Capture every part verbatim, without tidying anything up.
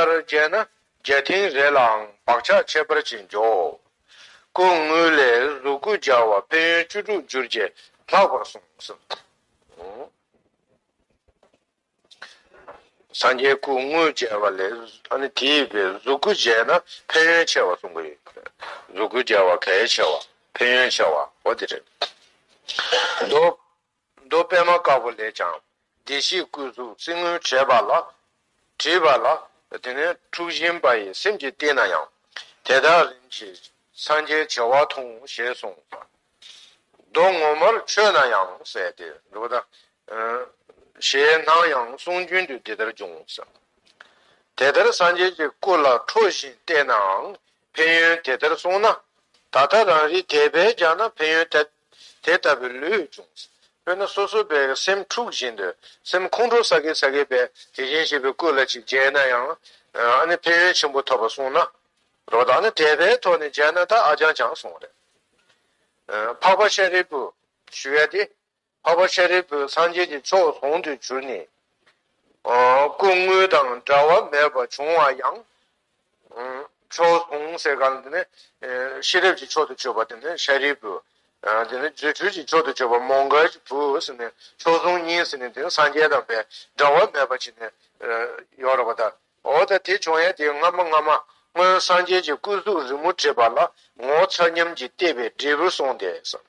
ལྟར་བྱས་ན་རྒྱ་ཐིང་རེ་ལའང་བག་ཆགས་ཁྱད་པར་ཅན་འཇོག་སྐུ་དངོས་ལས་གཟུགས་སྐུ་སྦྱར་བ་ཕན་ཡོན་བཅུ་དྲུག་འགྱུར་བྱེད་ལྷག་པར་གསུངས་སོ། སངས་རྒྱས་སྐུ་དངོས་མཇལ་བ་ལས་ཨ་ནི་དེའི་བའི་གཟུགས་སྐུ་མཇལ་ན་ཕན་ཡོན་ཆེ་བ་གསུང་གི་ཡོད། གཟུགས་སྐུ་མཇལ་བ་གལ་ཆེ་བ་ཕན་ཡོན་ཆེ་བ་འོ་དེ་རེད། མདོ་མདོ་པདྨ་དཀར་པོ་ལས་ཀྱང་བདེ་གཤེགས་སྐུ་གཟུགས་ཚིག་ངོས་བྲིས་པ་ལ་བྲིས་པ་ལ་དེ་ནས་འཁྲུག་བཞིན་པ་ཡི་སེམས་ཀྱིས་བལྟས་ན་ཡང་དེ་དག་རིམ་གྱིས་སངས་རྒྱས་བྱེ་བ་མཐོང་ཞེས་གསུངས། མདོ་ངོ་མར་ཆོས་ན་ཡང་ཟེར་ཏེ་འདུག་ད། ཞེས་སྣང་ཡང་གསུང་རྒྱུན་དུ་འདི་ལྟར་འབྱུང་ཟེར། དེ་ལྟར་སངས་རྒྱས་ཀྱི་སྐུ་ལ་ཁྲོ་བཞིན་བལྟས་ནའང་ཕན་ཡོན་དེ་ལྟར་གསུངས་ན། ད་ལྟ་རང་རིག་དད་པས་སྦྱངས་ན་ཕན་ཡོན་དེ་དེ་ལྟ་བུའི་ལུས་འབྱུང་། དཔེར་ན་སོ་སོ་པའི་སེམས་འཁྲུག་བཞིན་དུ་སེམས་ཁོང་ཁྲོ་ཟ་གི་ཟ་གི་པའི་དེ་བཞིན་གཤེགས་པའི་སྐུ་ལ་ཅིག་མཇལ་ན་ཡང་ཨ་ནི་ཕན་ཡོན་ཆེན་པོ་ཐོབ་པ་གསུངས་ན། རོ་ད་ནི་དད་པའི་ཐོག་ནས་མཇལ་ན་ད་ཨ་ཅང་ཅང་གསུངས་རེད། འཕགས་པ་ཤཱ་རིའི་བུ་ཞུ་ཡ་དེ། འཕགས་པ་ཤཱ་རིའི་བུས་སངས་རྒྱས་ཀྱི་མཆོག་ཟུང་དུ་གྱུར་ནས། སྐུ་དངོས་དང་འདྲ་བ་མེད་པ་བྱུང་བ་ཡང་། མཆོག་ཟུང་ཟེར་གང་དེ་ནི་ཤེས་རབ་ཀྱི་མཆོག་ཏུ་གྱུར་པ་དེ་ནི་ཤཱ་རིའི་བུ། དེ་ནི་རྫུ་འཕྲུལ་གྱི་མཆོག་ཏུ་གྱུར་པ་མོའུ་འགལ་གྱི་བུ་ཟེར་ནས་མཆོག་ཟུང་གཉིས་ཟེར་ནས་དེ་ནི་སངས་རྒྱས་དང་བས་འདྲ་བ་མེད་པ་བྱས་ནས་ཡོད་རེད་པ་ད། འོ་ད་དེ་བྱུང་ཡ་དེ་སྔ་མ་སྔ་མ་སྔོན་སངས་རྒྱས་ཀྱི་སྐུ་གཟུགས་རི་མོ་བྲིས་པ་ལ་ངོ་མཚར་ཉམས་ཀྱིས་བལྟས་པའི་འབྲས་བུར་གསུངས་ཏེ།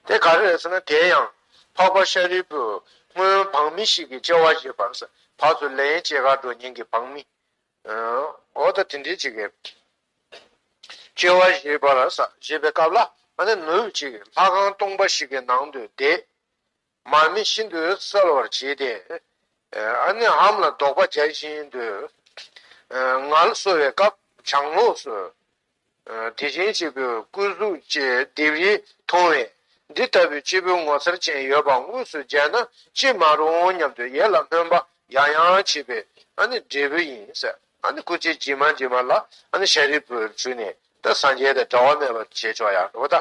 དེ་ག་རེ་རེད་ཟེར་ན་དེ་ཡང་འཕགས་པ་ཤཱ་རིའི་བུ་སྔོན་བག་མི་ཞིག་གིས་སྐྱེ་བ་བཞེས་པར་ཕར་ཚུར་ལན་སྐྱེལ་གར་འགྲོ་མཁན་གྱི་བག་མི། འོ་ད་དེ་འདྲའི་ཅིག་གིས་སྐྱེ་བ་བཞེས་པར་བཞེས་པའི་སྐབས་ལ་ཨ་ནི་ནུབ་ཅིག་ལྷ་ཁང་སྟོང་པ་ཞིག་གི་ནང་དུ་བསྡད། མར་མེ་ཤིན་ཏུ་གསལ་བར་བྱས་ཏེ། ཨ་ནི་འམ་ལ་དོགས་པ་རྒྱག་བཞིན་དུ། ངལ་གསོ་བའི་སྐབས་བྱང་ངོགས་སུ། དེ་བཞིན་གཤེགས་པའི་སྐུ་གཟུགས་ཀྱི་ལྡེབས་རིས་མཐོང་བས་འདི་ལྟ་བུའི་སྐྱེས་བུ་ངོ་མཚར་ཅན་ཡོད་པ་དངོས་སུ་མཇལ་ན་ཅི་མ་རུང་སྙམ་དུ་ཡིད་ལ་སྨོན་པ་ཡང་ཡང་བྱེད་པའི་ཨ་ནི་འབྲས་བུ་ཡིན་ཟེར། ཨ་ནི་སྐུ་ཚེ་རྗེས་མ་རྗེས་མ་ལ་ཨ་ནི་ཤཱ་རིའི་བུར་གྱུར་ནས་ད་སངས་རྒྱས་དང་འབྲལ་བ་མེད་པར་བྱེད་ཆོག་ཡ་འགྲོ་ད།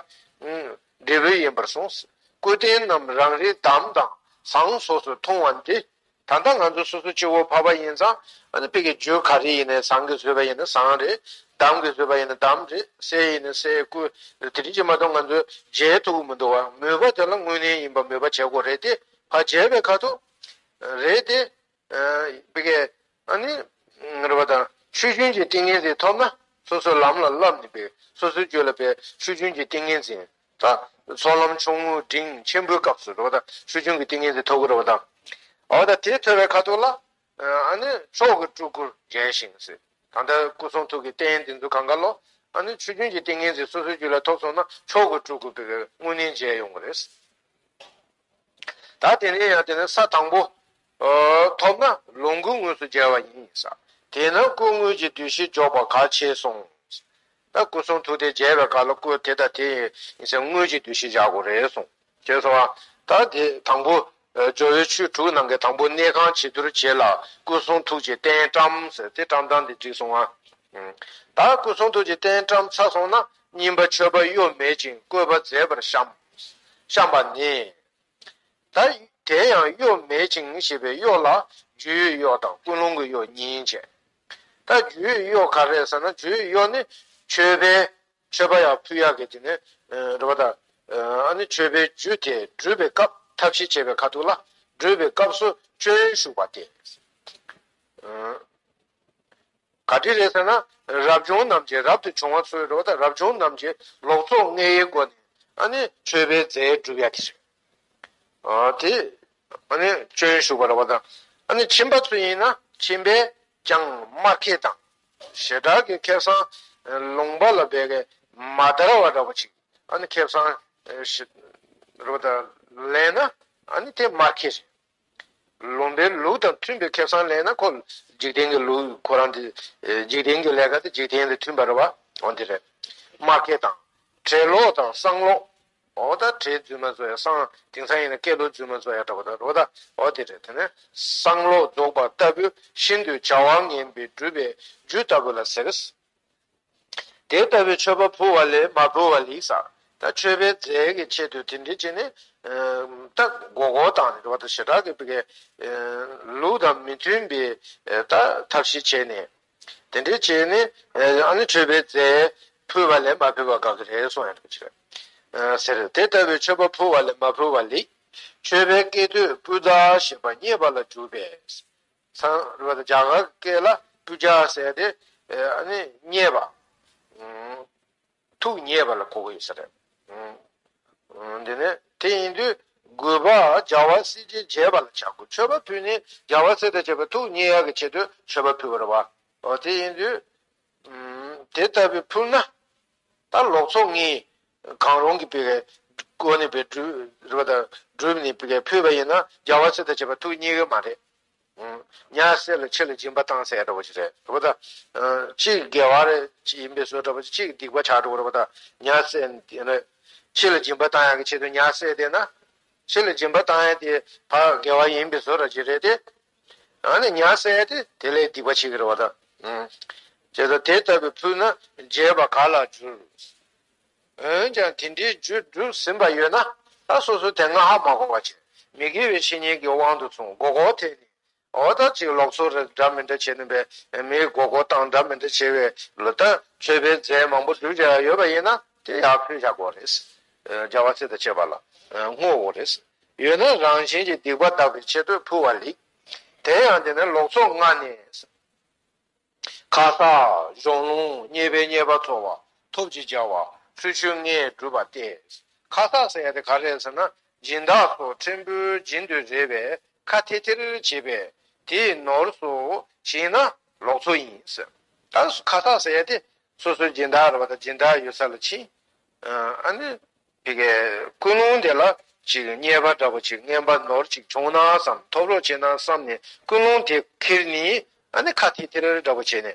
འབྲས་བུ་ཡིན་པར་གསུངས། སྐུ་རྟེན་རྣམས་རང་རིག་དམ་དང་ཟངས་སོགས་སུ་མཐོང་བ་འདི། ད་ལྟ་ང་ཚོ་སོ་སོ་སྤྱི་བོ་འཕགས་པ་ཡིན་ཙང་ཨ་ནི་དཔེ་གི་རྒྱུ་ག་རེ་ཡིན་ནའི་ཟངས་ཀྱིས་བཟོས་པ་ཡིན་ན་ཟངས་རེད། འདམ་གྱིས་བཟོས་པ་ཡིན་ན་འདམ་རེད། གསེར་ཡིན་ན་གསེར། སྐུ་དེ་འདྲ་ཅིག་མ་གཏོགས་ང་ཚོས་མཇལ་ཐུབ་ཀྱི་མི་འདུག་བ། མོས་པ་དེ་ལ་དངོས་གནས་ཡིན་པ་མོས་པ་བྱེད་དགོས་རེད་དེ་ཕར་མཇལ་བའི་ཁ་ཐུག་རེད་དེ། དཔེ་གི་ཨ་ནི་རེད་པ་དང་ཆོས་ཅན་གྱི་ཏིང་ངེ་འཛིན་ཐོབ་ན་སོ་སོའི་ལམ་ལ་བསླབ་ནས་པའི་སོ་སོའི་རྒྱུད་ལ་པའི་ཆོས་ཅན་གྱི་ཏིང་ངེ་འཛིན། ད་ཚོགས་ལམ་ཆུང་ངུ་འབྲིང་ཆེན་པོའི་སྐབས་སུ་རེད་པ་དང་ཆོས་ཅན་གྱི་ཏིང་ངེ་འཛིན་ཐོབ་ཀྱི་རེད་པ་དང་། འོ་ད་དེ་ཐོབ་པའི་ཁ་ཐུག་ལ་ཨ་ནི་མཆོག་གི་སྤྲུལ་སྐུར་མཇལ་ཞིང་ཟེར། ད་ལྟ་སྐུ་གསུང་ཐུགས་ཀྱི་རྟེན་འདི་ཚོ་གང་ག་ལོ་ཨ་ནི་ཆོས་ཅན་གྱི་ཏིང་ངེ་འཛིན་སོ་སོའི་རྒྱུད་ལ་ཐོབ་སོང་ན་མཆོག་གི་སྤྲུལ་སྐུ་པའི་དངོས་གནས་མཇལ་ཡོང་གི་རེད། ད་དེ་ནས་ཡང་དེ་ནས་ས་དང་པོ་ཐོབ་ན་ལོངས་སྐུ་དངོས་སུ་མཇལ་བ་ཡིན་ས། དེས་ན་སྐུ་དངོས་ཀྱི་འདུ་ཤེས་འཇོག་པ་གལ་ཆེ་གསུངས། ད་སྐུ་གསུང་ཐུགས་དེ་མཇལ་བའི་སྐབས་ལ་སྐུ་དེ་དང་དེ་ཡིན་ཟེར་དངོས་ཀྱི་འདུ་ཤེས་བཞག་དགོས་རེད་གསུངས། ཅེས་གསུངས་པ། ད་དེ་དང་པོ་ཇོ་བོའི་ཆོས་དྲུག་ནང་གི་དང་པོ་གནས་ཁང་བྱི་དོར་བྱེད་ལ་སྐུ་གསུང་ཐུགས་ཀྱི་རྟེན་བཀྲམ་ཟེར་དེ་བཀྲམ་སྟངས་དེ་འགྲིག་སོང་ང་། ད་སྐུ་གསུང་ཐུགས་ཀྱི་རྟེན་བཀྲམ་ཚར་སོང་ན་སྙིམ་པ་མཆོད་པ་གཡོ་མེད་ཅིང་བཀོད་པ་མཛེས་པར་བཤམས། བཤམས་པ་ནི། ད་དེ་ཡང་གཡོ་མེད་ཅིང་ཞེས་པའི་གཡོ་ལ་རྒྱུའི་གཡོ་དང་ཀུན་སློང་གི་གཡོ་གཉིས་བྱས། ད་རྒྱུའི་གཡོ་ག་རེ་ཟེར་ན་རྒྱུའི་གཡོ་ནི་མཆོད་པའི་མཆོད་པ་ཡང་ཕུལ་ཡག་གི་དེ་ནི་རེད་པ་ད། ཨ་ནི་མཆོད་པའི་རྒྱུ་དེ་སྒྲུབ་པའི་སྐབས་ཐབས་ཤེས་བྱེད་པའི་ཁ་ཐུག་ལ་སྒྲུབ་པའི་སྐབས་སུ་སྐྱོན་ཞུགས་པ་སྟེ། ག་འདྲ་རེད་ཟེར་ན་རབ་བྱུང་རྣམས་ཀྱི་རབ་ཏུ་བྱུང་བ་ཚོའི་རེད་པ་ད་རབ་བྱུང་རྣམས་ཀྱི་ལོག་རྟོག་ལྔའི་སྒོ་ནས་ཨ་ནི་མཆོད་པའི་རྫས་སྒྲུབ་ཡག་གི་རེད། དེ་ཨ་ནི་སྐྱོན་ཞུགས་པ་རེད་པ་དང་། ཨ་ནི་ཁྱིམ་པ་ཚོ་ཡིན་ན་ཁྱིམ་པས་ཀྱང་དམར་ཁྲས་དང་། ཞེ་དྲག་གི་ཁེ་བཟང་ལུང་པ་ལ་བས་ཀྱི་མ་དར་བ་འདྲ་པོ་ཅིག་ཨ་ནི་ཁེ་བཟང་རེད་པ་ད་ལེན་ན་ཨ་ནི་དེ་དམར་ཁྲས་རེད། ལུང་པའི་ལུགས་དང་མཐུན་པའི་ཁེ་བཟང་ལེན་ན་ཁོ་འཇིག་རྟེན་གྱི་ལུགས་ཁོ་རང་དེ་འཇིག་རྟེན་གྱི་ལས་ཀ་དེ་འཇིག་རྟེན་དང་མཐུན་པ་རེད་པ། འོ་འདི་རེད། དམར་ཁྲས་དང་། བྲེ་ལོག་དང་སྲང་ལོག་འོ་ད་བྲེ་རྫུན་མ་བཟོ་ཡ་སྲང་དེང་སང་ཡིན་ན་སྐེ་ལོག་རྫུན་མ་བཟོ་ཡ་འདྲ་པོ་ད་རོ་ད་འོ་དེ་རེད། དེ་ནས་སྲང་ལོག་རྫོགས་པ་ལྟ་བུ་ཤིན་ཏུ་བྱ་བ་ངན་པའི་སྒྲུབ་པའི་རྒྱུ་ལྟ་བུ་ལ་ཟེར། དེ་ལྟ་བུའི་མཆོད་པ་ཕུལ་བ་ལས་མ་ཕུལ་བ་ལེགས་ས། ད་མཆོད་པའི་རྫས་ཀྱི་ཆེད་དུ་དེ་འདྲའི་བྱས་ནས་ད་མགོ་སྐོར་བཏང་ནས་རོ་ད་ཞེ་དྲག་གི་པི་ཀའི་ལུགས་དང་མི་མཐུན་པའི་ད་ཐབས་ཤེས་བྱས་ནས། དེ་འདྲའི་བྱས་ནས་ཨ་ནི་མཆོད་པའི་རྫས་ཕུལ་བ་ལས་མ་ཕུལ་བ་དགག་གི་རེད་གསུང་ཡ་འདྲ་ཅིག་རེད། ཟེར། དེ་ལྟ་བུའི་མཆོད་པ་ཕུལ་བ་ལས་མ་ཕུལ་བ་ལེགས། མཆོད་པའི་སྐད་དོད་པུ་ཛ་ཞེས་པ་མཉེས་པ་ལ་འཇུག་པས། ཚང་རེད་པ། རྒྱ་གར་སྐད་ལ་པུ་ཛ་ཟེར་ཏེ་ཨ་ནི་མཉེས་པ། ཐུགས་མཉེས་པ་ལ་གོ་གི་ཡོད་ས་རེད། འདི་ནི་དེ་ཡིན་དུས་དགོས་པ་རྒྱལ་བ་སྲས་བཅས་མཇལ་བ་ལ་བྱ་དགོས། མཆོད་པ་ཕུལ་ནས་རྒྱལ་བ་སྲས་དང་བཅས་པ་ཐུགས་མཉེས་ཡག་གི་ཆེད་དུ་མཆོད་པ་ཕུལ་བ་རེད་བ། འོ་དེ་ཡིན་དུས་དེ་ལྟ་བུའི་ཕུལ་ན། ད་ལོག་འཚོ་ངས་གང་རུང་གི་པའི་སྒོ་ནས་པའི་སྒྲུབ་རེད་པ། ད་སྒྲུབ་ནས་པའི་ཕུལ་བ་ཡིན་ན་རྒྱལ་བ་སྲས་དང་བཅས་པ་ཐུགས་མཉེས་གི་མ་རེད། ཉ་བསད་ལ་ཕྱི་ལ་སྦྱིན་པ་བཏང་ཟེར་འདྲ་པོ་ཞིག་རེད། རེད་པ། ད་གཅིག་དགེ་བ་རེད། གཅིག་ཡིན་པའི་བཟོ་འདྲ་པོ་ཞིག་གཅིག་སྡིག་པ་ཆགས་འགྲོ་གི་རེད་པ། ད་ཉ་བསད་ནས་ཕྱི་ལ་སྦྱིན་པ་བཏང་ཡག་གི་ཆེད་དུ་ཉ་བསད་བསྡད་ན། ཕྱི་ལ་སྦྱིན་པ་བཏང་ཡག་དེ་ཕར་དགེ་བ་ཡིན་པའི་བཟོ་འདྲ་ཞིག་རེད་དེ། ཨ་ནི་ཉ་བསད་དེ་དེ་ལས་སྡིག་པ་ཆེ་གི་རེད་པ། ད་བྱས་ཙང་དེ་ལྟ་བུའི་ཕུལ་ན་མཇལ་བ་ག་ལ་འགྱུར། འོན་ཀྱང་དེ་འདྲའི་རྒྱུ་བསྒྲུབས་ཟིན་པ་ཡོད་ན་ད་སོ་སོའི་དེ་སྔ་ཧ་མ་གོ་བ་བྱས། མི་དགེ་བའི་བཤེས་གཉེན་གྱི་དབང་དུ་སོང་མགོ་སྐོར་ཐེབས་ནས། འོ་ད་ཅིག་ལོག་འཚོ་རེ་འདྲ་མི་འདྲ་བྱས་ནས་པའི་མིའི་མགོ་སྐོར་བཏང་འདྲ་མི་འདྲ་བྱས་པའི་ལོ། ད་མཆོད་པའི་རྫས་མང་པོ་བསྒྲུབས་བྱས་ཡོད་པ་ཡིན་ན་དེ་ཡར་ཕུལ་བཞག་དགོས་རེད། རྒྱལ་བ་སྲས་དང་བཅས་པ་ལ་བསྔོ་དགོས་རེད། ཡོད་ན་རང་གཞན་གྱི་སྡིག་པ་དག་པའི་ཆེད་དུ་ཕུལ་བ་ལེགས། དེ་ཡང་དེ་ནི་ལོག་འཚོ་ལྔ་ནས། ཁ་ཟས་གཞོང་སློང་མཉེས་པས་མཉེས་པ་ཚོར་བ་ཐོབ་ཅིང་བྱ་བ་ཕུལ་ཆོས་ལྔས་བསྒྲུབས་པ་སྟེ། ཁ་ཟས་ཟེར་ཡ་དེ་ག་རེ་རེད་ཟེར་ན་སྦྱིན་བདག་སོགས་ཕྲན་བུ་སྦྱིན་དུ་རེ་བས་ཁ་ཐེར་ཐེར་བྱེད་པས་དེའི་ནོར་སོགས་བྱིན་ན་ལོག་འཚོ་ཡིན་ཟེར། ད་ཁ་ཟས་ཟེར་ཡ་དེ་སོ་སོའི་སྦྱིན་བདག་རེད་པ། ད་སྦྱིན་བདག་ཡོད་ས་ལ་ཕྱིན། ཨ་ནི་དེ་གའི་ཀུན་སློང་དེ་ལ་ཅིག་རྙེད་པ་འདྲ་པོ་ཅིག་རྔན་པ་ནོར་ཅིག་བྱུང་ན་བསམ། ཐོབ་རོགས་བྱེད་ན་བསམ་ནས་ཀུན་སློང་དེ་ཁྱེར་ནས་ཨ་ནི་ཁ་ཐེར་ཐེར་འདྲ་པོ་བྱས་ནས་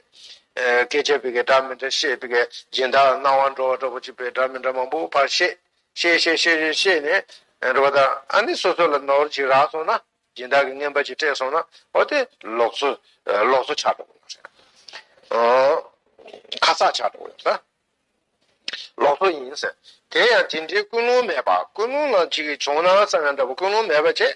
སྐད་ཆ་བི་གའི་འདྲ་མི་འདྲ་བཤད། བི་གའི་སྦྱིན་བདག་སྣང་བ་འགྲོ་བ་འདྲ་པོ་ཅིག་པའི་འདྲ་མི་འདྲ་མང་པོ་ཕར་བཤད་བཤད་བཤད་བཤད་བཤད་བཤད་ནས་འགྲོ་བ་དང་། ཨ་ནི་སོ་སོ་ལ་ནོར་ཅིག་རག་སོང་ན། སྦྱིན་བདག་གི་རྔན་པ་ཅིག་སྤྲད་སོང་ན་འོ་དེ་ལོག་འཚོ་ལོག་འཚོ་ཆགས་འགྲོ་གི་ཡོད་རེད། ཁ་ཟས་ཆགས་འགྲོ་གི་ཡོད་རེད། ལོག་འཚོ་ཡིན་ཟེར། དེ་ཡང་དེ་འདྲའི་ཀུན་སློང་མེད་པ། ཀུན་སློང་ལ་ཅིག་བྱུང་ན་བསམ་ཡང་འདྲ་པོ་ཀུན་སློང་མེད་པ་བྱས།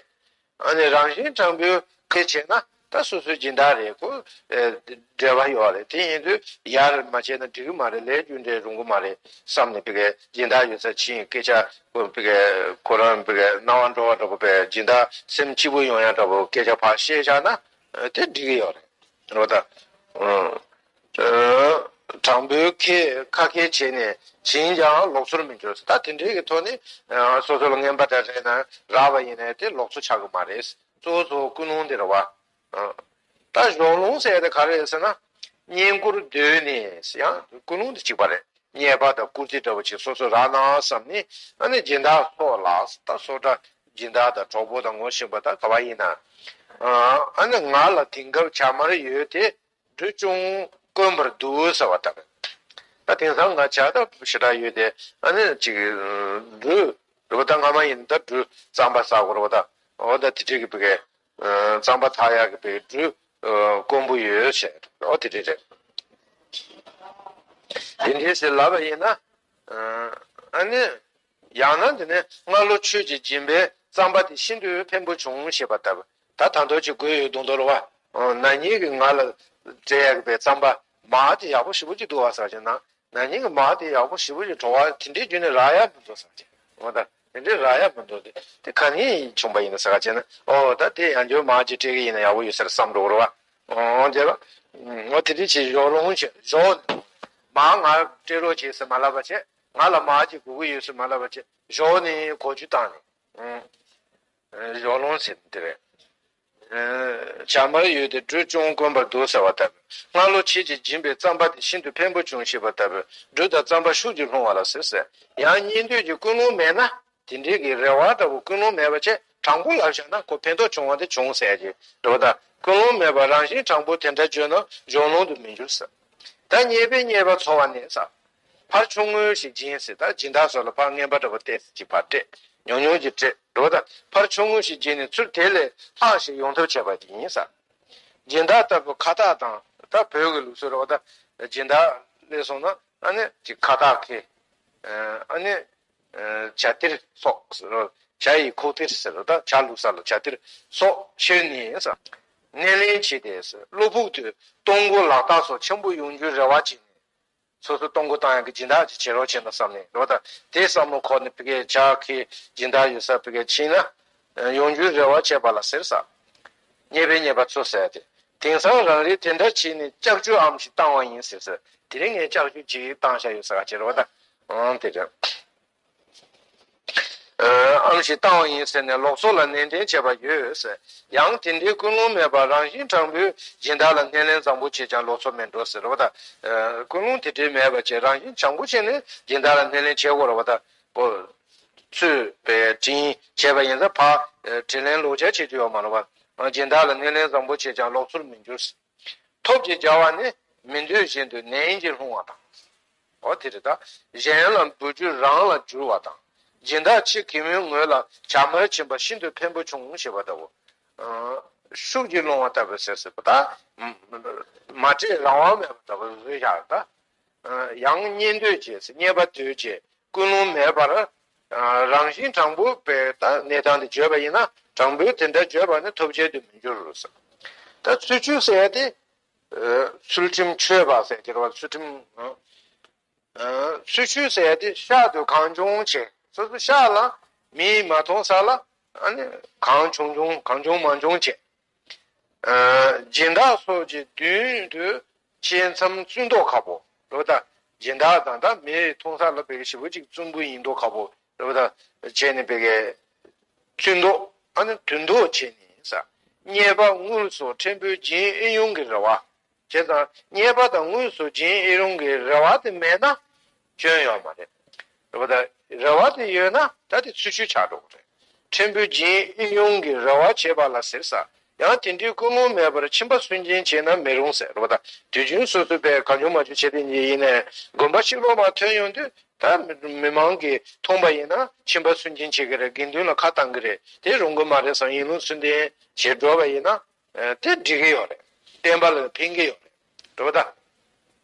ཨ་ནི་རང་བཞིན་དྲང་པོའི་ཁེ་བྱས་ན་ད་སོ་སོའི་སྦྱིན་བདག་རེད། ཁོ་འབྲེལ་བ་ཡོད་རེད། དེ་ཡིན་དུས་ཡར་མ་བྱས་ན་འགྲིག་གི་མ་རེད། ལས་རྒྱུ་འབྲས་རུང་གི་མ་རེད་བསམ་ནས་བི་གའི་སྦྱིན་བདག་ཡོད་ས་ཕྱིན། སྐད་ཆ་བི་གའི་ཁོ་རང་བི་གའི་སྣང་བ་འགྲོ་བ་འདྲ་པོ་པའི་སྦྱིན་བདག་སེམས་སྐྱིད་པོ་ཡོང་ཡ་འདྲ་པོ་སྐད་ཆ་ཕར་བཤད་བཞག་ན་དེ་འགྲིག་གི་ཡོད་རེད། རེད་པ། ད། དྲང་པོའི་ཁེ་ཁ་ཁེ་བྱས་ནས་བྱིན་ཀྱང་ལོག་འཚོར་མི་འགྱུར། ད་དེ་འདྲའི་གི་ཐོག་ནས་སོ་སོ་ལ་རྔན་པ་འདྲ་རེད་ན་རག་པ་ཡིན་ནའི་དེ་ལོག་འཚོ་ཆགས་ཀྱི་མ་རེད། གཙོ་བོ་གཙོ་བོ་ཀུན་སློང་དེ་རེད་པ། ད་གཞོང་སློང་ཟེར་ཡ་དེ་ག་རེ་རེད་ཟེར་ན། བསྙེན་བཀུར་འདོད་ནས་ཡང་ཀུན་སློང་དེ་གཅིག་པ་རེད། རྙེད་པ་དང་བཀུར་སྟི་འདྲ་པོ་ཅིག་སོ་སོ་རག་ན་བསམ་ནས། ཨ་ནི་སྦྱིན་བདག་སོགས་ལ། ད་སོ་ད་སྦྱིན་བདག་དང་གྲོགས་པོ་དང་ངོ་ཤེས་པ་ད་ག་པར་ཡིན་ན། ཨ་ནི་ང་ལ་དེང་སྐབས་བྱ་དམར་ཡོད་དེ་འབྲུ་ཅུང་དཀོན་པར་འདུག་ཟེར་བ་ལྟར། ད་དེང་སང་ང་བྱ་ད་ཞེ་དྲག་ཡོད་དེ། ཨ་ནི་ཅིག་འབྲུ་རེད་པ། ད་སྔ་མ་ཡིན་ད་འབྲུ་རྩམ་པ་ཟ་དགོས་རེད་པ། ད་འོ་ད་དེ་འདྲའི་གི་བི་གའི་རྩམ་པ་འཐག་ཡག་གི་བི་གའི་འབྲུ་དཀོན་པོ་ཡོད་ཟེར། འོ་དེ་འདྲའི་རེད། དེ་འདྲའི་ཟེར་ལབ་པ་ཡིན་ན། ཨ་ནི་ཡང་ན་དེ་ནས་སྔ་ལོ་ཁྱོད་ཀྱིས་སྦྱིན་པའི་རྩམ་པ་དེ་ཤིན་ཏུ་ཕན་པོ་བྱུང་ཞེས་པ་ལྟ་བུ། ད་ད་དུང་ཅིག་དགོས་ཡོད་མདོག་མདོག་རེད་པ། ན་ནིང་གི་ང་ལ་སྤྲད་ཡག་གི་བི་གའི་རྩམ་པ་མར་དེ་ཡག་པོ་ཞེ་པོ་ཅིག་འདུག་པ་ཟེར་བ་ཅིག་ན། ན་ནིང་གི་མར་དེ་ཡག་པོ་ཞེ་པོ་ཅིག་བྲོ་བ་དེ་འདྲའི་བརྒྱུད་ནས་རག་ཡག་མི་འདུག་ཟེར་བ་ཅིག་འོ་ད་དེ་འདྲའི་རག་ཡག་མི་འདུག་དེ་དེ་ག་ནས་བྱུང་པ་ཡིན་ན་ཟེར་བ་ཅིག་ན། འོ་ད་དེ་ཡང་བསྐྱར་མར་ཅིག་སྤྲད་གི་ཡིན་ན་ཡག་པོ་ཡོད་ས་རེད་བསམ་འགྲོ་གི་རེད་པ། འོ་དེ་ལ། འོ་དེ་འདྲའི་ཅིག་གཞོགས་སློང་བྱས། གཞོགས་ནས་མར་ང་སྤྲད་རོགས་བྱེད་ཟེར་མ་ལབ་པ་བྱས། ང་ལ་མར་ཅིག་དགོས་ཀྱི་ཡོད་ཟེར་མ་ལབ་པ་བྱས། གཞོགས་ནས་གོ་རྒྱུ་བཏང་ནས། གཞོགས་སློང་ཟེར་དེ་རེད། བྱ་དམར་ཡོད་དེ་འབྲུ་ཅུང་དཀོན་པར་འདུག་ཟེར་བ་ལྟ་བུ། སྔ་ལོ་ཁྱེད་ཀྱིས་སྦྱིན་པའི་རྩམ་པ་དེ་ཤིན་ཏུ་ཕན་པོ་བྱུང་ཞེས་པ་ལྟ་བུ། འབྲུ་དང་རྩམ་པ་ཤུགས་ཀྱིས་སློང་བ་ལ་ཟེར་ཟེར། ཡང་རྙེད་འདོད་ཀྱི་ཀུན་སློང་མེད་ན། དེ་འདྲའི་གི་རེ་བ་འདྲ་པོ་ཀུན་སློང་མེད་པ་བྱས། དྲང་པོ་ལབ་བཞག་ན་ཁོ་ཕན་ཐོགས་བྱུང་བ་དེ་བྱུང་ཟེར་གྱི་འགྲོ་བ་དང་། ཀུན་སློང་མེད་པར་རང་བཞིན་དྲང་པོ་དེ་འདྲ་བརྗོད་ན་གཞོགས་སློང་དུ་མི་འགྱུར་ཟེར། ད་རྙེད་པས་རྙེད་པ་ཚོར་བ་ནས་ཟེར། ཕར་ཆུང་ངུ་ཞིག་སྦྱིན་ཟེར། ད་སྦྱིན་བདག་ཚོ་ལ་ཕར་རྔན་པ་འདྲ་པོ་ཏོག་ཙམ་ཅིག་ཕར་སྤྲད། ཉུང་ཉུང་ཅིག་སྤྲད་འགྲོ་བ་དང་། ཕར་ཆུང་ངུ་ཞིག་སྦྱིན་ནས་ཚུར་དེ་ལས་ལྷག་ཞིག་ཡོང་ཐབས་བྱས་པ་དེ་ཡིན་ཟེར། སྦྱིན་བདག་ལྟ་བུ་ཁ་བཏགས་དང་། ད་བོད་ཀྱི་ལུགས་སྲོལ་རེད་པ། ད་སྦྱིན་བདག་སླེབས་སོང་ན་ཨ་ནི་ཅིག་ཁ་བཏགས་ཁེ། ཨ་ནི། བྱ་གཏེར་སོགས་ཟེར་རོ། བྱ་ཡི་ཁོག་གཏེར་ཟེར་རོ། ད་བྱ་བླུགས་ས་ལ་བྱ་གཏེར་སོགས་ཁྱེར་ནས་ཟེར། སྣེ་ལེན་བྱས་ཏེ། བློ་ཕུགས་དུ་སྟོང་སྐུ་ལག་རྟགས་སོགས་ཆེན་པོ་ཡོང་རྒྱུའི་རེ་བ་བྱས་ནས། སོ་སོ་སྟོང་སྐུ་བཏང་ཡག་གི་སྦྱིན་བདག་ཅིག་བྱེད་རོགས་བྱས་ན་བསམ་ནས་རེད་བ་ད། དེ་བསམ་བློ་འཁོར་ནས་ཕ་གིའི་ཇ་ཁའི་སྦྱིན་བདག་ཡོད་ས་ཕ་གིར་ཕྱིན་ན་ཡོང་རྒྱུའི་རེ་བ་བྱས་པ་ལ་ཟེར་ས། ཉེས་པའི་ཉེས་པ་ཚོ་ཟེར་ཏེ། དེང་སང་རང་རེས་དེ་འདྲ་བྱས་ནས་ལྕགས་ཀྱུ་ཨམ་ཞིག་བཏང་བ་ཡིན་ཟེར་ས། དེ་རིང་ངས་ལྕགས་ཀྱུ་ཅིག་བཏང་བཞག་ཡོད་ས་ག་ཅེས་རེད་བ་ད། ཨང་དེ་རེད། ཨམ་ཞིག་བཏང་བ་ཡིན་ཟེར་ནས་ལོགས་ཚོད་ལ་ནན་ཏན་བྱས་པ་ཡོད་ཟེར། ཡང་དེ་འདྲའི་ཀུན་སློང་མེད་པར་རང་བཞིན་དྲང་པོའི་སྦྱིན་བདག་ལ་སྣེ་ལེན་བཟང་པོ་བྱས་ཀྱང་ལོགས་ཚོད་མེད་འགྲོ་ཟེར་བ་དང་། ཀུན་སློང་དེ་འདྲའི་མེད་པ་བྱས་རང་བཞིན་དྲང་པོ་བྱས་ནས་སྦྱིན་བདག་ལ་སྣེ་ལེན་བྱེད་དགོས་རེད་བ་དང་། པོ། ཚུད་པའི་དྲིན་བྱས་པ་ཡིན་ཙང་ཕར་དྲིན་ལན་ལོག་འཇལ་བྱེད་རྒྱུ་ཡོད་མ་རེད་བ། སྦྱིན་བདག་ལ་སྣེ་ལེན་བཟང་པོ་བྱས་ཀྱང་ལོགས་ཚོད་མི་འགྱུར། ཐོབ་ཅིང་བྱ་བ་ནི་མི་འདོད་བཞིན་དུ་ནན་གྱིས་སློང་བ་དང་། འོ་དེ་རེད་ད། གཞན་ལ་འབུལ་རྒྱུ་རང་ལ་འགྱུར་བ་དང་། སྦྱིན་བདག་ཕྱི་གི་མོའི་ངོས་ལ་བྱ་དམར་བྱིན་པ་ཤིན་ཏུ་ཕན་པོ་བྱུང་ཞེས་པ་ལྟ་བུ། ཤུགས་ཀྱིས་སློང་བ་ལྟ་བུ་ཟེར་སྲིད་པ་ད། མ་སྤྲད་རང་དབང་མེད་པ་ལྟ་བུ་བཟོས་བཞག་ད། ཡང་རྙེད་འདོད་བྱས་རྙེད་པ་འདོད་བྱས། ཀུན་སློང་མེད་པར། རང་བཞིན་དྲང་པོ་བས་ད་གནས་སྟངས་དེ་བརྗོད་པ་ཡིན་ན་དྲང་པོའི་དེ་འདྲ་བརྗོད་པ་ནི་ཐོབ་བྱེད་དུ་མི་འགྱུར་རོ། ད་ཚུལ་འཆོས་ཟེར་ཡ་དེ། ཚུལ་ཁྲིམས་ཆོས་པ་ཟེར་གྱི་རེད་བ། ཚུལ་ཁྲིམས། ཚུལ་འཆོས་ཟེར་ཡ་དེ་ཤག་ཏུ་གང་བྱུང་བྱས། སོ་སོ་ཤག་ལ་མིས་མ་མཐོང་ས་ལ་ཨ་ནི་གང་བྱུང་བྱུང་གང་བྱུང་མང་བྱུང་བྱས། སྦྱིན་བདག་སོགས་ཀྱི་མདུན་དུ་བཅད་མཚམས་བཙུན་མདོག་ཁ་པོ་རེད་བ་ད། སྦྱིན་བདག་དང་ད་མིའི་མཐོང་ས་ལ་བེད་ཞེ་པོ་ཅིག་བཙུན་པོ་ཡིན་མདོག་ཁ་པོ་རེད་བ་ད། བྱས་ནས་བེད་བཙུན་མདོག་ཨ་ནི་དུད་མདོག་བྱས་ནས་ས། རྙེད་པ་དངུལ་སོགས་ཕྲན་བུ་སྦྱིན་ཨེ་ཡོང་གི་རེད་བ། བྱས་ཙང་རྙེད་པ་དང་དངུལ་སོགས་སྦྱིན་ཨེ་ཡོང་གི་རེ་བ་དེ་མེད་ན། སྐྱོན་ཡོད་མ་རེད། རེད་བ་ད། རེ་བ་དེ་ཡོད་ན་ད་དེ་ཚུལ་འཆོས་ཆགས་འགྲོ་གི་རེད། ཕྲན་བུ་སྦྱིན་ཨེ་ཡོང་གི་རེ་བ་བྱེད་པ་ལ་ཟེར་ས། ཡང་དེ་འདྲའི་ཀུན་སློང་མེད་པར་ཁྱིམ་པ་སུན་འབྱིན་བྱས་ན་མི་རུང་ཟེར་རེད་བ་ད། དུས་རྒྱུན་སོ་སོ་པས་གང་བྱུང་མང་བྱུང་བྱེད་དེ་ཡིན་ནས་དགོན་པ་ཕྱི་ལོགས་མར་ཐོན་ཡོང་དུས་ད་མི་མང་གིས་མཐོང་པ་ཡིན་ན་ཁྱིམ་པ་སུན་འབྱིན་བྱེད་ཀྱི་རེད། དགེ་འདུན་ལ་ཁ་བཏང་གི་རེད། དེ་རུང་གི་མ་རེད་བསམ་ཡིན་ལུགས་ཚུལ་ལྡན་བྱེད་འགྲོ་བ་ཡིན་ན། དེ་འགྲིག་གི་ཡོད་རེད། བསྟན་པ་ལ་ཕན་གི་ཡོད་རེད། འགྲོ་བ་ད།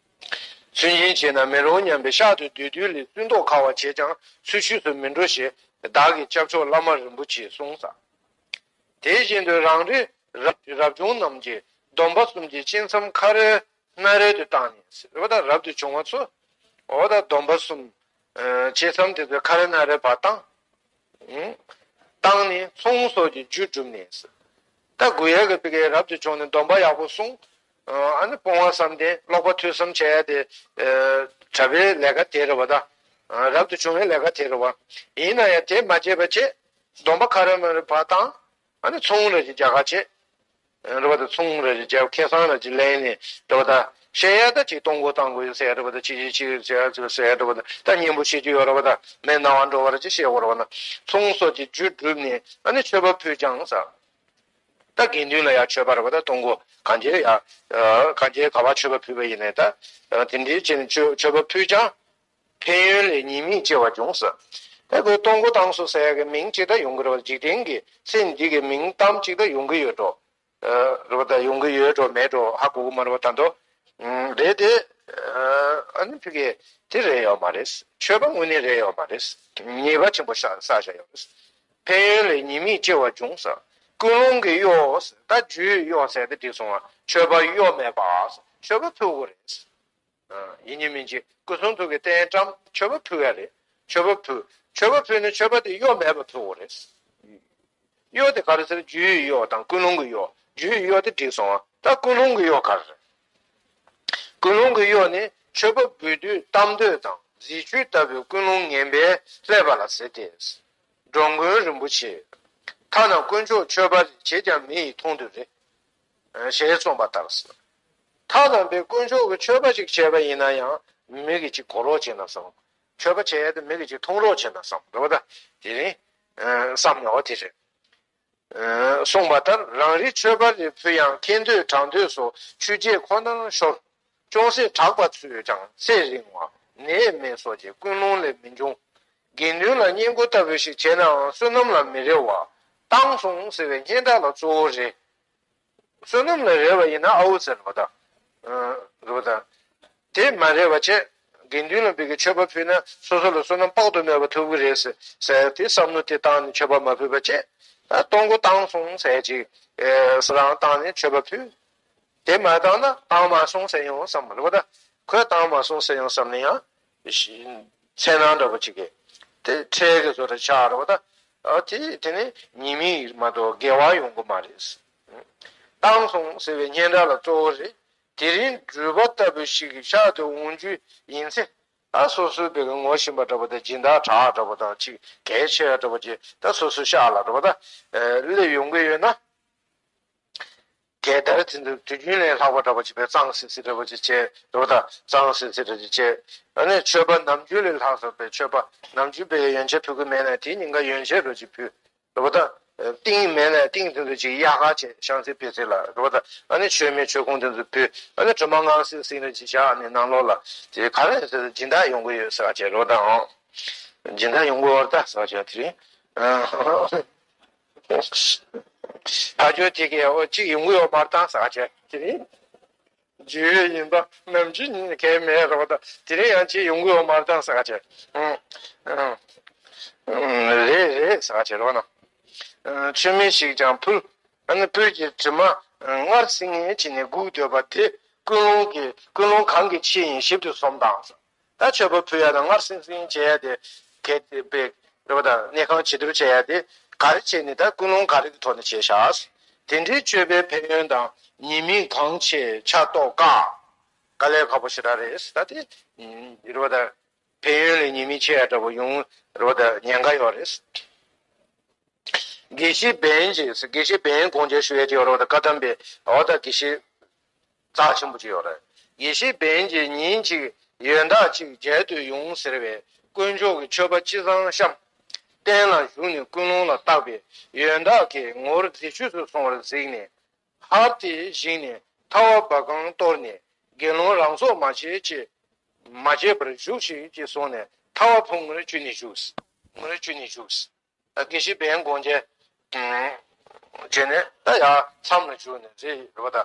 ཚུལ་འཆོས་བྱས་ན་མི་རུང་སྙམ་པའི་ཤག་ཏུ་སྡོད་དུས་ལས་བཙུན་མདོག་ཁ་བ་བྱས་ཀྱང་ཚུལ་འཆོས་སུ་མི་འགྲོ་ཞེས་བདག་གི་སྐྱབས་མཆོག་བླ་མ་རིན་པོ་ཆེས་གསུངས་ས། དེ་བཞིན་དུ་རང་རེ་རབ་རབ་བྱུང་རྣམས་ཀྱིས་སྡོམ་པ་གསུམ་གྱི་བཅད་མཚམས་ཁ་རལ་སྣ་རལ་དུ་བཏང་ནས་ཟེར་བ་དང་། རབ་ཏུ་བྱུང་བ་ཚོ་འོ་ད་སྡོམ་པ་གསུམ་བཅད་མཚམས་དེ་ཚོ་ཁ་རལ་སྣ་རལ་བར་བཏང་། བཏང་ནས་ཚོང་སོགས་ཀྱི་རྒྱུ་བསྒྲུབས་ནས། ད་དགོས་ཡག་གི་ཕ་གིའི་རབ་ཏུ་བྱུང་ནས་སྡོམ་པ་ཡག་པོ་སྲུང་། ཨ་ནི་སྤོང་བ་བསམ་གཏན་ཀློག་པ་ཐོས་བསམ་བྱ་ཡ་དེ། གྲྭ་པའི་ལས་ཀ་དེ་རེད་བ་ད། རབ་ཏུ་བྱུང་བའི་ལས་ཀ་དེ་རེད་བ། ཡིན་ན་ཡང་དེ་མ་བྱས་པ་བྱས། སྡོམ་པ་ཁ་རལ་སྣ་རལ་བར་བཏང་། ཨ་ནི་ཚོང་རེ་ཞིག་རྒྱག་ག་བྱས། རེད་བ་ད། ཚོང་རེ་ཞིག་རྒྱག་ཁེ་བཟང་རེ་ཞིག་ལེན་ནས་རེད་བ་ད། བཤད་ཡ་ད་ཅིག་གཏོང་སྒོ་བཏང་དགོས་ཡོད་ཟེར་ཡ་རེད་བ་ད། ཅི་ཅི་ཅི་ཟེར་ཡ་ཟེར་ཡ་རེད་བ་ད། ད་སྙན་པོ་བཤད་རྒྱུ་ཡོད་རེད་བ་ད། མི་སྣང་བ་འགྲོ་བ་རེ་ཅིག་བཤད་དགོས་རེད་བ་ན། ཚོང་སོགས་ཀྱི་རྒྱུ་བསྒྲུབས་ནས་ཨ་ནི་མཆོད་པ་ཕུལ་ཀྱང་ཟེར། ད་དགེ་འདུན་ལ་ཡང་མཆོད་པ་རེད་བ་ད། གཏོང་སྒོ་གང་བྱས་ཡ། གང་བྱས་ག་པར་མཆོད་པ་ཕུལ་བ་ཡིན་ནའི་ད། དེ་འདྲའི་བྱས་ནས་མཆོད་མཆོད་པ་ཕུལ་ཀྱང་། ཕན་ཡོན་ལས་ཉེས་དམིགས་སྐྱེ་བ་འབྱུང་ཟེར། ད་ཁོས་གཏོང་སྒོ་བཏང་སོང་ཟེར་ཡ་གི་མིང་ཅིག་ད་ཡོང་གི་རེད་བ། འཇིག་རྟེན་གྱི་ཚེ་འདི་གི་མིང་གཏམ་ཅིག་ད་ཡོང་གི་ཡོད་འགྲོ། རེད་བ་ད། ཡོང་གི་ཡོད་འགྲོ་མེད་འགྲོ་ཧ་གོ་གི་མ་རེད་བ་ད་དོ། རེད་དེ། ཨ་ནི་ཕ་གི་དེ་རེད་ཡོད་མ་རེད། མཆོད་པ་དངོས་གནས་རེད་ཡོད་མ་རེད། ཉེས་པ་ཆེན་པོ་བསགས་བསགས་བཞག་ཡོད་རེད། ཕན་ཡོན་ལས་ཉེས་དམིགས་སྐྱེ་བ་འབྱུང་ཟེར། ཀུན་སློང་གི་གཡོ་ཟེར། ད་རྒྱུའི་གཡོ་ཟེར་དེ་འགྲིག་སོང་བ། མཆོད་པ་གཡོ་མེད་པ་ཟེར། མཆོད་པ་ཕུལ་དགོས་རེད། ཡིན་གཅིག་མིན་གཅིག་སྐུ་གསུང་ཐུགས་ཀྱི་རྟེན་བཀྲམ་མཆོད་པ་ཕུལ་ཡ་རེད། མཆོད་པ་ཕུལ། མཆོད་པ་ཕུལ་ནས་མཆོད་པ་དེ་གཡོ་མེད་པ་ཕུལ་དགོས་རེད། གཡོ་དེ་ག་རེ་ཟེར། རྒྱུའི་གཡོ་དང་ཀུན་སློང་གི་གཡོ། རྒྱུའི་གཡོ་དེ་འགྲིག་སོང་བ། ད་ཀུན་སློང་གི་གཡོ་ག་རེ་རེད། ཀུན་སློང་གི་གཡོ་ནི་མཆོད་པ་འབུལ་དུས་གཏམ་འདོད་དང་གཟི་བྱུས་ལྟ་བུའི་ཀུན་སློང་ངན་པས་བསླད་པ་ལ་ཟེར་ཏེ། འགྲོ་མགོན་རིན་པོ་ཆེས། ཐ་ན་དཀོན་མཆོག་མཆོད་པ་རེ་བྱེད་ཀྱང་མི་ཡི་མཐོང་དུ་རེ། ཞེས་གསུངས་པ་ལྟར། ཐ་དམ་པའི་དཀོན་མཆོག་གི་མཆོད་པ་ཅིག་བྱས་པ་ཡིན་ན་ཡང་མི་གིས་ཅིག་གོ་རོགས་བྱས་ན་བསམ། མཆོད་པ་བྱས་ཏེ་མི་གིས་ཅིག་མཐོང་རོགས་བྱས་ན་བསམ་རེད་བ་ད། དེ་རིང་བསམ་ཡོང་བ་དེ་རེད། གསུངས་པ་ལྟར་རང་རེའི་མཆོད་པ་རེ་ཕུལ་ཡང་ཁེ་འདོད་གྲགས་འདོད་སོགས་ཆོས་བརྒྱད་ཁོ་ནར་ཤོར། ཅུང་ཟད་གྲགས་པ་ཚོས་ཀྱང་ཚེ་རིང་བ་ནད་མེད་སོགས་ཀྱི་ཀུན་སློང་ལས་མི་འབྱུང་། དགེ་འདུན་ལ་བསྙེན་བཀུར་ལྟ་བུ་ཞིག་བྱས་ནའང་བསོད་ནམས་ལ་མི་རེ་བ། བཏང་སོང་ཟེར་བའི་སྙན་གྲགས་ལ་གཙོ་བོ་རེད། བསོད་ནམས་ལ་རེ་བ་ཡིན་ན་ཨའུ་ཟེར་བ་དང་། རེ་བ་དང་། དེ་མ་རེ་བ་བྱས། དགེ་འདུན་ལ་བོད་ཀྱི་མཆོད་པ་ཕུལ་ན་སོ་སོ་ལ་བསོད་ནམས་དཔག་ཏུ་མེད་པ་ཐོབ་ཀྱི་རེད་ཟེར་ཟེར་དེ་བསམ་བློ་དེ་བཏང་ནས་མཆོད་པ་མ་ཕུལ་བ་བྱས། ད་གཏོང་སྒོ་བཏང་སོང་ཟེར་ཅིག་ཨེ་ས་རང་བཏང་ནས་མཆོད་པ་ཕུལ། དེ་མ་བཏང་ན་བཏང་མ་སོང་ཟེར་ཡོང་བསམ་རེད་པ། ད་ཁོས་བཏང་མ་སོང་ཟེར་ཡོང་བསམ་ན་ཡང་ཤི་འཚེར་སྣང་འདྲ་པོ་ཅིག་གིས་དེ་འཕྲལ་གྱི་བཟོ་འདྲ་ཆགས་རེད་པ། ད་ཨ་དེ་དེ་ནི་ཉེས་དམིགས་མ་གཏོགས་དགེ་བ་ཡོང་གི་མ་རེད། བཏང་སོང་ཟེར་བའི་སྙན་གྲགས་ལ་གཙོ་བོ་རེད། དེ་རིང་སྒྲུབ་པ་ལྟ་བུ་ཞིག་གི་ཤག་ཏུ་འོང་རྒྱུ་ཡིན་ཚེ། ད་སོ་སོའི་བེ་ག་ངོ་ཤེས་པ་འདྲ་པོ་དང་སྦྱིན་བདག་གྲགས་འདྲ་པོ་དང་ཅིག་གལ་ཆེ་བ་འདྲ་པོ་ཅིག་ད་སོ་སོའི་ཤག་ལ་འདྲ་པོ་ད་སླེབས་ཡོང་གི་ཡོད་ན། གད་བདར་དེ་ཚོ་དུས་རྒྱུན་ལས་ལྷག་པ་འདྲ་པོ་ཅིག་བེ་གཙང་སིལ་སིལ་འདྲ་པོ་ཅིག་བྱས་འདྲ་པོ་ད་གཙང་སིལ་སིལ་འདྲ་ཅིག་བྱས། ཨ་ནི་མཆོད་པ་ནམ་རྒྱུན་ལས་ལྷག་ས་བེ་མཆོད་པ་ནམ་རྒྱུན་བེ་ཡོན་ཆབ་ཕུལ་གི་མེད་ན་དེའི་ཉིན་ཀ་ཡོན་ཆབ་འདྲ་ཅིག་ཕུལ། རེད་པ། ད་ཏིང་མེད་ན་ཏིང་དེ་ཚོ་ཅིག་གཡག་ཁ་བྱས་ཤང་ཚེ་ཕི་ཚེ་ལ་རེད་པ། ད་ཨ་ནི་མཆོད་མེ་མཆོད་ཀོང་དེ་ཚོ་ཕུལ། ཨ་ནི་དྲི་མ་ངང་སིལ་སིལ་ནས་ཅིག་བཞག་ནས་ནང་ལོགས་ལ་དེ་ག་རེ་ཟེར་སྦྱིན་བདག་ཡོང་གི་ཡོད་ཟེར་བ་བྱས་རེད་པ། ད་ཨང་སྦྱིན་བདག་ཡོང་གི་ཡོད་རེད་ད་ཟེར་བ་བྱས་དེ་རིང་ཕ་ཇོ་དེ་གས་ཨོ་གཅིག་ཡོང་གི་ཡོད་མ་རེད་ད་ཟེར་བ་བྱས་དེ་རིང་། རྒྱུས་ཡོད་ཡིན་པ་ནམ་རྒྱུན་གལ་མེད་རེད་པ། ད་དེ་རིང་ཡང་ཅིག་ཡོང་གི་ཡོད་མ་རེད་ད་ཟེར་བ་བྱས། ཨང་ཨང་ཨང་རེད་རེད་ཟེར་བ་བྱས་རོགས་གནང་། ཨང་མཆོད་མེ་ཞིག་ཀྱང་ཕུལ། ཨ་ནི་སྤོས་ཀྱི་དྲི་མ་སྔར་སིལ་ངེས་བྱས་ནས་སྒུག་སྡོད་པ་དེ་ཀུན་སློང་གི་ཀུན་སློང་གང་གི་ཆེད་ཡིན་ཞིབ་ཏུ་སོམས་དང་། ད་མཆོད་པ་ཕུལ་ཡ་དང་སྔར་སིལ་སིལ་བྱེད་ཡ་དེ་གལ་ཏེ་པའི་རེད་པ། ད་གནས་ཁང་བྱེད་སྡོད་བྱེད་ཡ་དེ་ག་རེ་བྱས་ནས་ད་ཀུན་སློང་ག་རེ་གི་ཐོག་ནས་བྱས་ཤག་དེ་འདྲའི་མཆོད་པའི་ཕན་ཡོན་དང་ཉེས་དམིགས་གང་ཆེ་ཆ་རྟོགས་དཀའ། དཀའ་ལས་ཁག་པོ་ཞེ་དྲག་རེད། ད་དེ་རེད་པ། ད་ཕན་ཡོན་ལས་ཉེས་དམིགས་ཆེ་ཡ་འདྲ་པོ་ཡོང་རེད་པ། ད་ཉེན་ཁ་ཡོད་རེད། དགེ་བཤེས་འབན་གྱིས། དགེ་བཤེས་འབན་དགོངས་འགལ་ཞུ་ཡས་ཀྱི་ཡོད་རེད་པ། ད་བཀའ་གདམས་པའི་འོ་ད་དགེ་བཤེས་རྩ་ཆེན་པོ་ཅིག་ཡོད་རེད། དགེ་བཤེས་འབན་གྱིས་ཉིན་གཅིག་ཡོན་བདག་ཅིག་མཇལ་དུ་ཡོང་ཟེར་བས་དཀོན་མཆོག་གི་མཆོད་པ་ཅི་བཟང་བཤམས། སྟན་ལ་བཞུགས་ནས་ཀུན་སློང་ལ་བརྟགས་པས་ཡོན་བདག་གི་ངོར་རྫི་ཆུས་སུ་སོང་བར་གཟིགས་ནས། ཧར་ཏེ་བཞེངས་ནས་ཐལ་བ་བ་གང་གཏོར་ནས་དགེ་སློང་རང་སྲོག་མ་བཅད་ཅེས། མ་བཅད་པར་བཞུགས་ཤིག་ཅེས་གསུངས་ནས་ཐལ་བ་ཕུང་ངུར་གཅུ་ནས་བཞུགས། ངུར་གཅུ་ནས་བཞུགས། དགེ་བཤེས་འབན་དགོངས་འགལ་བྱས་ནས་ད་ཡར་མཚམས་ལ་བཞུགས་ནས་རེད་པ། ད་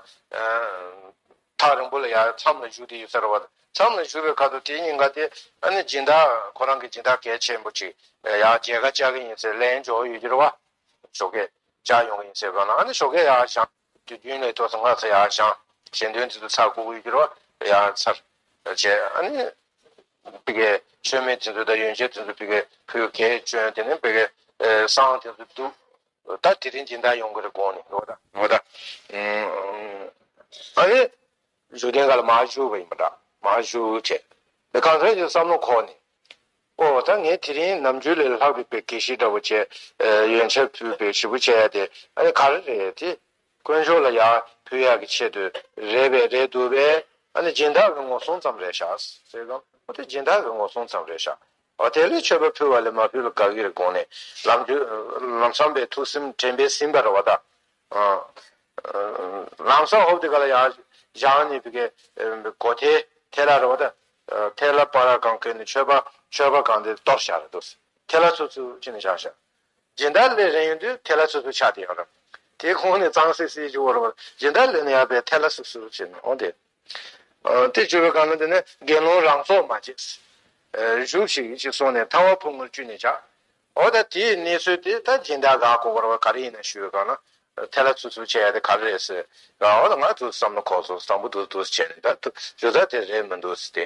ཐག་རིང་པོ་ལ་ཡར་མཚམས་ལ་བཞུགས་ཏེ་ཡོད་ས་རེད་པ། མཚམས་ལ་བཞུགས་པའི་ཁ་ཐུག་དེའི་ཉིན་ཀ་དེ་ཨ་ནི་སྦྱིན་བདག་ཁོ་རང་གི་སྦྱིན་བདག་གལ་ཆེན་པོ་ཅིག་ཡར་མཇལ་ཁ་བཅར་གི་ཡིན་ཟེར་ལན་འབྱོར་ཡོད་ཀྱི་རེད་པ། ཞོགས་ཀས་བཅར་ཡོང་གི་ཡིན་ཟེར་བ་ན་ཨ་ནི་ཞོགས་ཀས་ཡར་བཞེངས། དུས་རྒྱུན་ལས་ཐོག་སོང་ང་ཚོ་ཡར་བཞེངས། ཞལ་འདོན་དེ་ཚོ་ཚར་དགོས་ཀྱི་ཡོད་ཀྱི་རེད་པ། ཡར་ཚར་བྱས་ཨ་ནི། ཕ་གིའི་མཆོད་མེ་དེ་ཚོ་དང་ཡོན་ཆབ་དེ་ཚོ་ཕ་གིའི་ཕུལ་གས་བྱོན། དེ་ནས་ཕ་གིའི་བསང་དེ་ཚོ་བདུག་ད་དེ་རིང་སྦྱིན་བདག་ཡོང་གི་རེད་དགོངས་ནས་འོ་ད་འོ་ད། ཨ་ནི་བཞུགས་གདན་སྒང་ལ་མར་བཞུགས་པ་ཡིན་པ་འདྲ། མར་བཞུགས་བྱས། དེ་གང་ཟག་ཅིག་བསམ་བློ་འཁོར་ནས། ཨོ་ད་ངས་དེ་རིང་ནམ་རྒྱུན་ལས་ལྷག་པའི་དགེ་བཤེས་འདྲ་པོ་བྱས། ཡོན་ཆབ་ཕུལ་བའི་ཞིབ་པོ་བྱས་ཡ་དེ་ཨ་ནི་ག་རེ་རེད་དེ། དཀོན་མཆོག་ལ་ཡར་ཕུལ་ཡག་གི་ཆེད་དུ་རེད་པས་རེད་འདུག་པས། ཨ་ནི་སྦྱིན་བདག་གི་ངོ་སྲུང་ཙམ་རེད་ཤག་ཟེར་གམ། ཨོ་དེ་སྦྱིན་བདག་གི་ངོ་སྲུང་ཙམ་རེད་ཤག་ཨོ་དེ་ལས་མཆོད་པ་ཕུལ་བ་ལས་མ་ཕུལ་ལ་དགའ་གི་རེད་དགོངས་ནས་ལམ་རྒྱུ་ལམ་སང་པའི་ཐུགས་སེམས་དྲན་པས་ཟིན་པ་རེད་པ་ད། ལམ་སང་ཧོབ་དེ་ག་ལ་ཡར་བཞག་ནས་ཕ་གིའི་སྒོ་ཐལ་ཐལ་བ་རེད་པ་ད། ཐལ་བ་པར་གང་བཀལ་ནས་མཆོད་པ་མཆོད་པ་གང་དེ་གཏོར་བཞག་རེད་འདུག་ཐལ་བ་ཚུབ་ཚུབ་ཅིག་ནས་བཞག་བཞག་སྦྱིན་བདག་སླེབས་རན་ཡོང་དུས་ཐལ་བ་ཚུབ་ཚུབ་ཆགས་བསྡད་ཡོད་རེད། དེའི་ཁོངས་ནས་གཙང་སིལ་སིལ་ཅིག་འོར་བར་སྦྱིན་བདག་སླེབས་ན་ཡག་པའི་ཐལ་བ་སུབ་སུབ་བྱས་ནས་འོང་སྟེ། དེ་བརྗོད་པའི་སྒང་ལ་དེ་ནས་དགེ་སློང་རང་སྲོག་མ་བཅད། བཞུགས་ཤིག་ཅེས་གསུངས་ནས་ཐལ་བ་ཕུང་ངུར་གཅུ་ནས་བཞག་འོ་ད་དེའི་གནས་ཚུལ་དེ་ད་སྦྱིན་བདག་ག་གོ་དགོས་རེད་པ། ག་རེ་ཡིན་ན་ཞུས་པའི་སྒང་ལ་ཐལ་བ་ཚུབ་ཚུབ་བྱས་ཡ་དེ་ག་རེ་རེད་ཟེར་ར། འོ་ད་ང་ཚོ་བསམ་བློ་འཁོར་སོང་། བཟང་པོ་འདུག་འདུག་བྱས་ནས་ད་ཞུ་ས་དེ་རེད་མི་འདུག་ཟེར་ཏེ།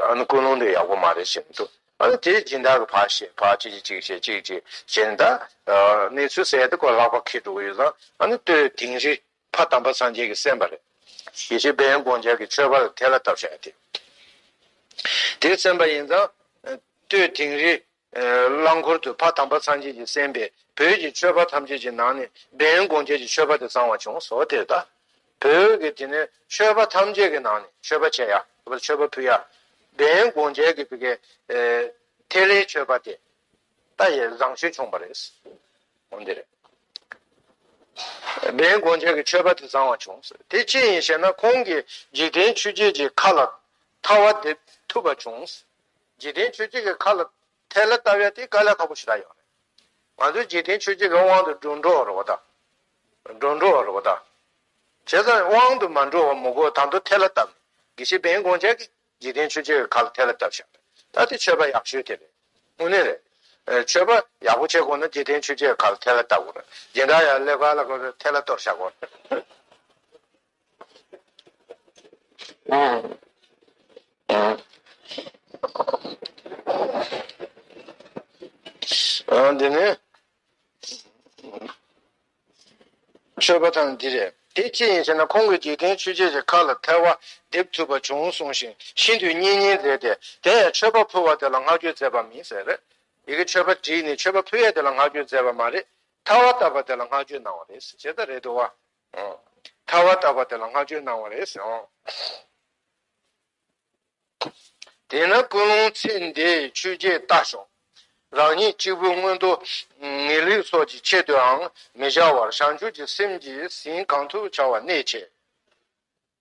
ཨ་ནི་ཀུན་སློང་དེ་ཡག་པོ་མ་རེད་ཟེར་འདུག་ཨ་ནི་དེ་སྦྱིན་བདག་གིས་ཕར་བཤད་ཕར་གཅིག་གཅིག་བཤད་གཅིག་གཅིག་བཤད་ནས་ད་གནས་ཚུལ་ཟེར་ཡ་དེ་ཁོ་ལྷག་པ་འཁེལ་འགྲོ་གི་ཡོད་ཙང་། ཨ་ནི་སྟོད་དིང་རི་ཕ་དམ་པ་སངས་རྒྱས་ཀྱིས་གསན་པ་རེད། དགེ་བཤེས་འབན་དགོངས་འགལ་གྱིས་མཆོད་པ་ལ་ཐལ་བ་བཏབ་བཞག་ཡ་དེ། དེ་གསན་པ་ཡིན་ཙང་སྟོད་དིང་རི་རླངས་འཁོར་དུ་ཕ་དམ་པ་སངས་རྒྱས་ཀྱིས་གསན་པའི་བོད་ཀྱི་མཆོད་པ་ཐམས་ཅད་ཀྱི་ནང་ནས་འབན་དགོངས་འགལ་གྱི་མཆོད་པ་དེ་གཙང་བ་བྱུང་ཟེར་བ་དེ་རེད་ད། བོད་ཀྱི་དེ་ནས་མཆོད་པ་ཐམས་ཅད་ཀྱི་ནང་ནས་མཆོད་པ་བྱེད་ཡ་མཆོད་པ་ཕུལ་ཡ་འབན་དགོངས་འགལ་གྱི་བོད་ཀྱི་ཐལ་བའི་མཆོད་པ་དེ་ད་ཡི་བཟང་ཤོས་བྱུང་བ་རེད། འོ་འདི་རེད། འབན་དགོངས་འགལ་གྱི་མཆོད་པ་དེ་བཟང་བ་བྱུང་། དེ་ཅི་ཡིན་ཞེ་ན་ཁོང་གིས་འཇིག་རྟེན་ཆོས་བརྒྱད་ཀྱི་ཁ་ལ་ཐལ་བ་འདེབས་ཐུབ་པ་བྱུང་། འཇིག་རྟེན་ཆོས་བརྒྱད་ཀྱི་ཁ་ལ་ཐལ་བ་བཏབ་ཡ་དེ་དཀའ་ལས་ཁག་པོ་ཞེ་དྲག་ཡོད་རེད། ང་ཚོ་འཇིག་རྟེན་ཆོས་བརྒྱད་ཀྱི་དབང་དུ་འགྲོ་འགྲོ་བ་རེད་པ་ད། འགྲོ་འགྲོ་བ་རེད་པ་ད། བྱས་ཙང་དབང་དུ་མ་འགྲོ་བ་མི་དགོས། ད་དུང་ཐལ་བ་བཏབ་ནས་དགེ་བཤེས་འབན་དགོངས་འགལ་གྱིས་འཇིག་རྟེན་ཆོས་བརྒྱད་ཀྱི་ཁ་ལ་ཐལ་བ་བཏབ་བཞག་རེད། ད་དེ་མཆོད་པ་ཡག་ཤོས་དེ་རེད། དངོས་གནས་རེད། ཨ། མཆོད་པ་ཡག་པོ་བྱེད་དགོས་ན་འཇིག་རྟེན་ཆོས་བརྒྱད་ཁ་ལ་ཐལ་བ་བཏབ་དགོས་རེད། སྦྱིན་བདག་ཡར་སླེབས་ག་ལ་ཁོ་ཚོས་ཐལ་བ་གཏོར་བཞག་དགོས་རེད། ཨ། འདི་ནི། མཆོད་པ་དང་འདི་རེད། དེ་ཅི་ཡིན་ཞེ་ན། ཁོང་གིས་འཇིག་རྟེན་ཆོས་བརྒྱད་ཀྱི་ཁ་ལ་ཐལ་བ་འདེབས་ཐུབ་པ་བྱུང་གསུངས་ཤིང་། ཤིན་ཏུ་མཉེས་མཉེས་མཛད་དེ། དེ་ཡང་མཆོད་པ་ཕུལ་བ་དེ་ལ་བསྔགས་བརྗོད་མཛད་པ་མིན་ཟེར། ཡི་གེ་མཆོད་པ་བྲིས་ནས་མཆོད་པ་ཕུལ་ཡས་དེ་ལ་བསྔགས་བརྗོད་མཛད་པ་མ་རེད། ཐལ་བ་བཏབ་པ་དེ་ལ་བསྔགས་བརྗོད་གནང་བ་རེད་ཟེར། བྱས་ཙང་རེད་འདུག་བ། ཨང་། ཐལ་བ་བཏབ་པ་དེ་ལ་བསྔགས་བརྗོད་གནང་བ་རེད་ཟེར། ཨང་། དེས་ན་ཀུན་སློང་ཚེ་འདིའི་ཆོས་བརྒྱད་ལྟ་ཞོག། རང་ཉིད་གཅིག་པུའི་མངོན་མཐོ་ངེས་ལེགས་སོགས་ཀྱི་ཆེད་དུའང་མི་བྱ་བར། བྱང་ཆུབ་ཀྱི་སེམས་ཀྱིས་ཟིན་གང་ཐུབ་བྱ་བ་གནད་ཆེ།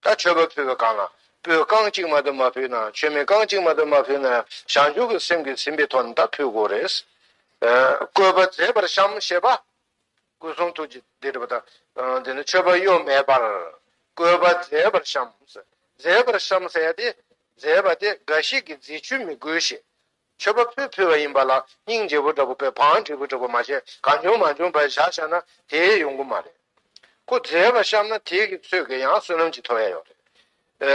ད་མཆོད་པ་ཕུལ་བའི་སྒང་ལ་སྤོས་རྐང་གཅིག་མ་གཏོགས་མ་ཕུལ་ན། མཆོད་མེ་རྐང་གཅིག་མ་གཏོགས་མ་ཕུལ་ན། བྱང་ཆུབ་ཀྱི་སེམས་ཀྱིས་ཟིན་པའི་ཐོག་ནས་ད་ཕུལ་དགོས་རེད། ཨ། བཀོད་པ་མཛེས་པར་བཤམས་ཞེས་པ། སྐུ་གསུང་ཐུགས་ཀྱི་འདི་རེད་པ། ད་འདི་ནི་མཆོད་པ་གཡོ་མེད་པར་བཀོད་པ་མཛེས་པར་བཤམས། མཛེས་པར་བཤམས་ཟེར་ཡ་དེ། མཛེས་པ་དེ་འགའ་ཞིག་གིས་མཛེས་ཆོས་མི་དགོས་ཞེས། མཆོད་པ་ཕུལ་ཕུལ་བ་ཡིན་པ་ལ་སྙིང་རྗེ་པོ་འདྲ་པོ་དཔེ་བང་འགྲིག་པོ་འདྲ་པོ་མ་བྱས། གང་བྱུང་མང་བྱུང་བ་བཞག་བཞག་ན་དེ་ཡོང་གི་མ་རེད། ཁོ་མཛེས་པར་བཤམས་ན་དེ་གི་ཚོད་ཀྱིས་ཡང་བསོད་ནམས་ཅིག་ཐོབ་ཡ་ཡོད་རེད། ཨ།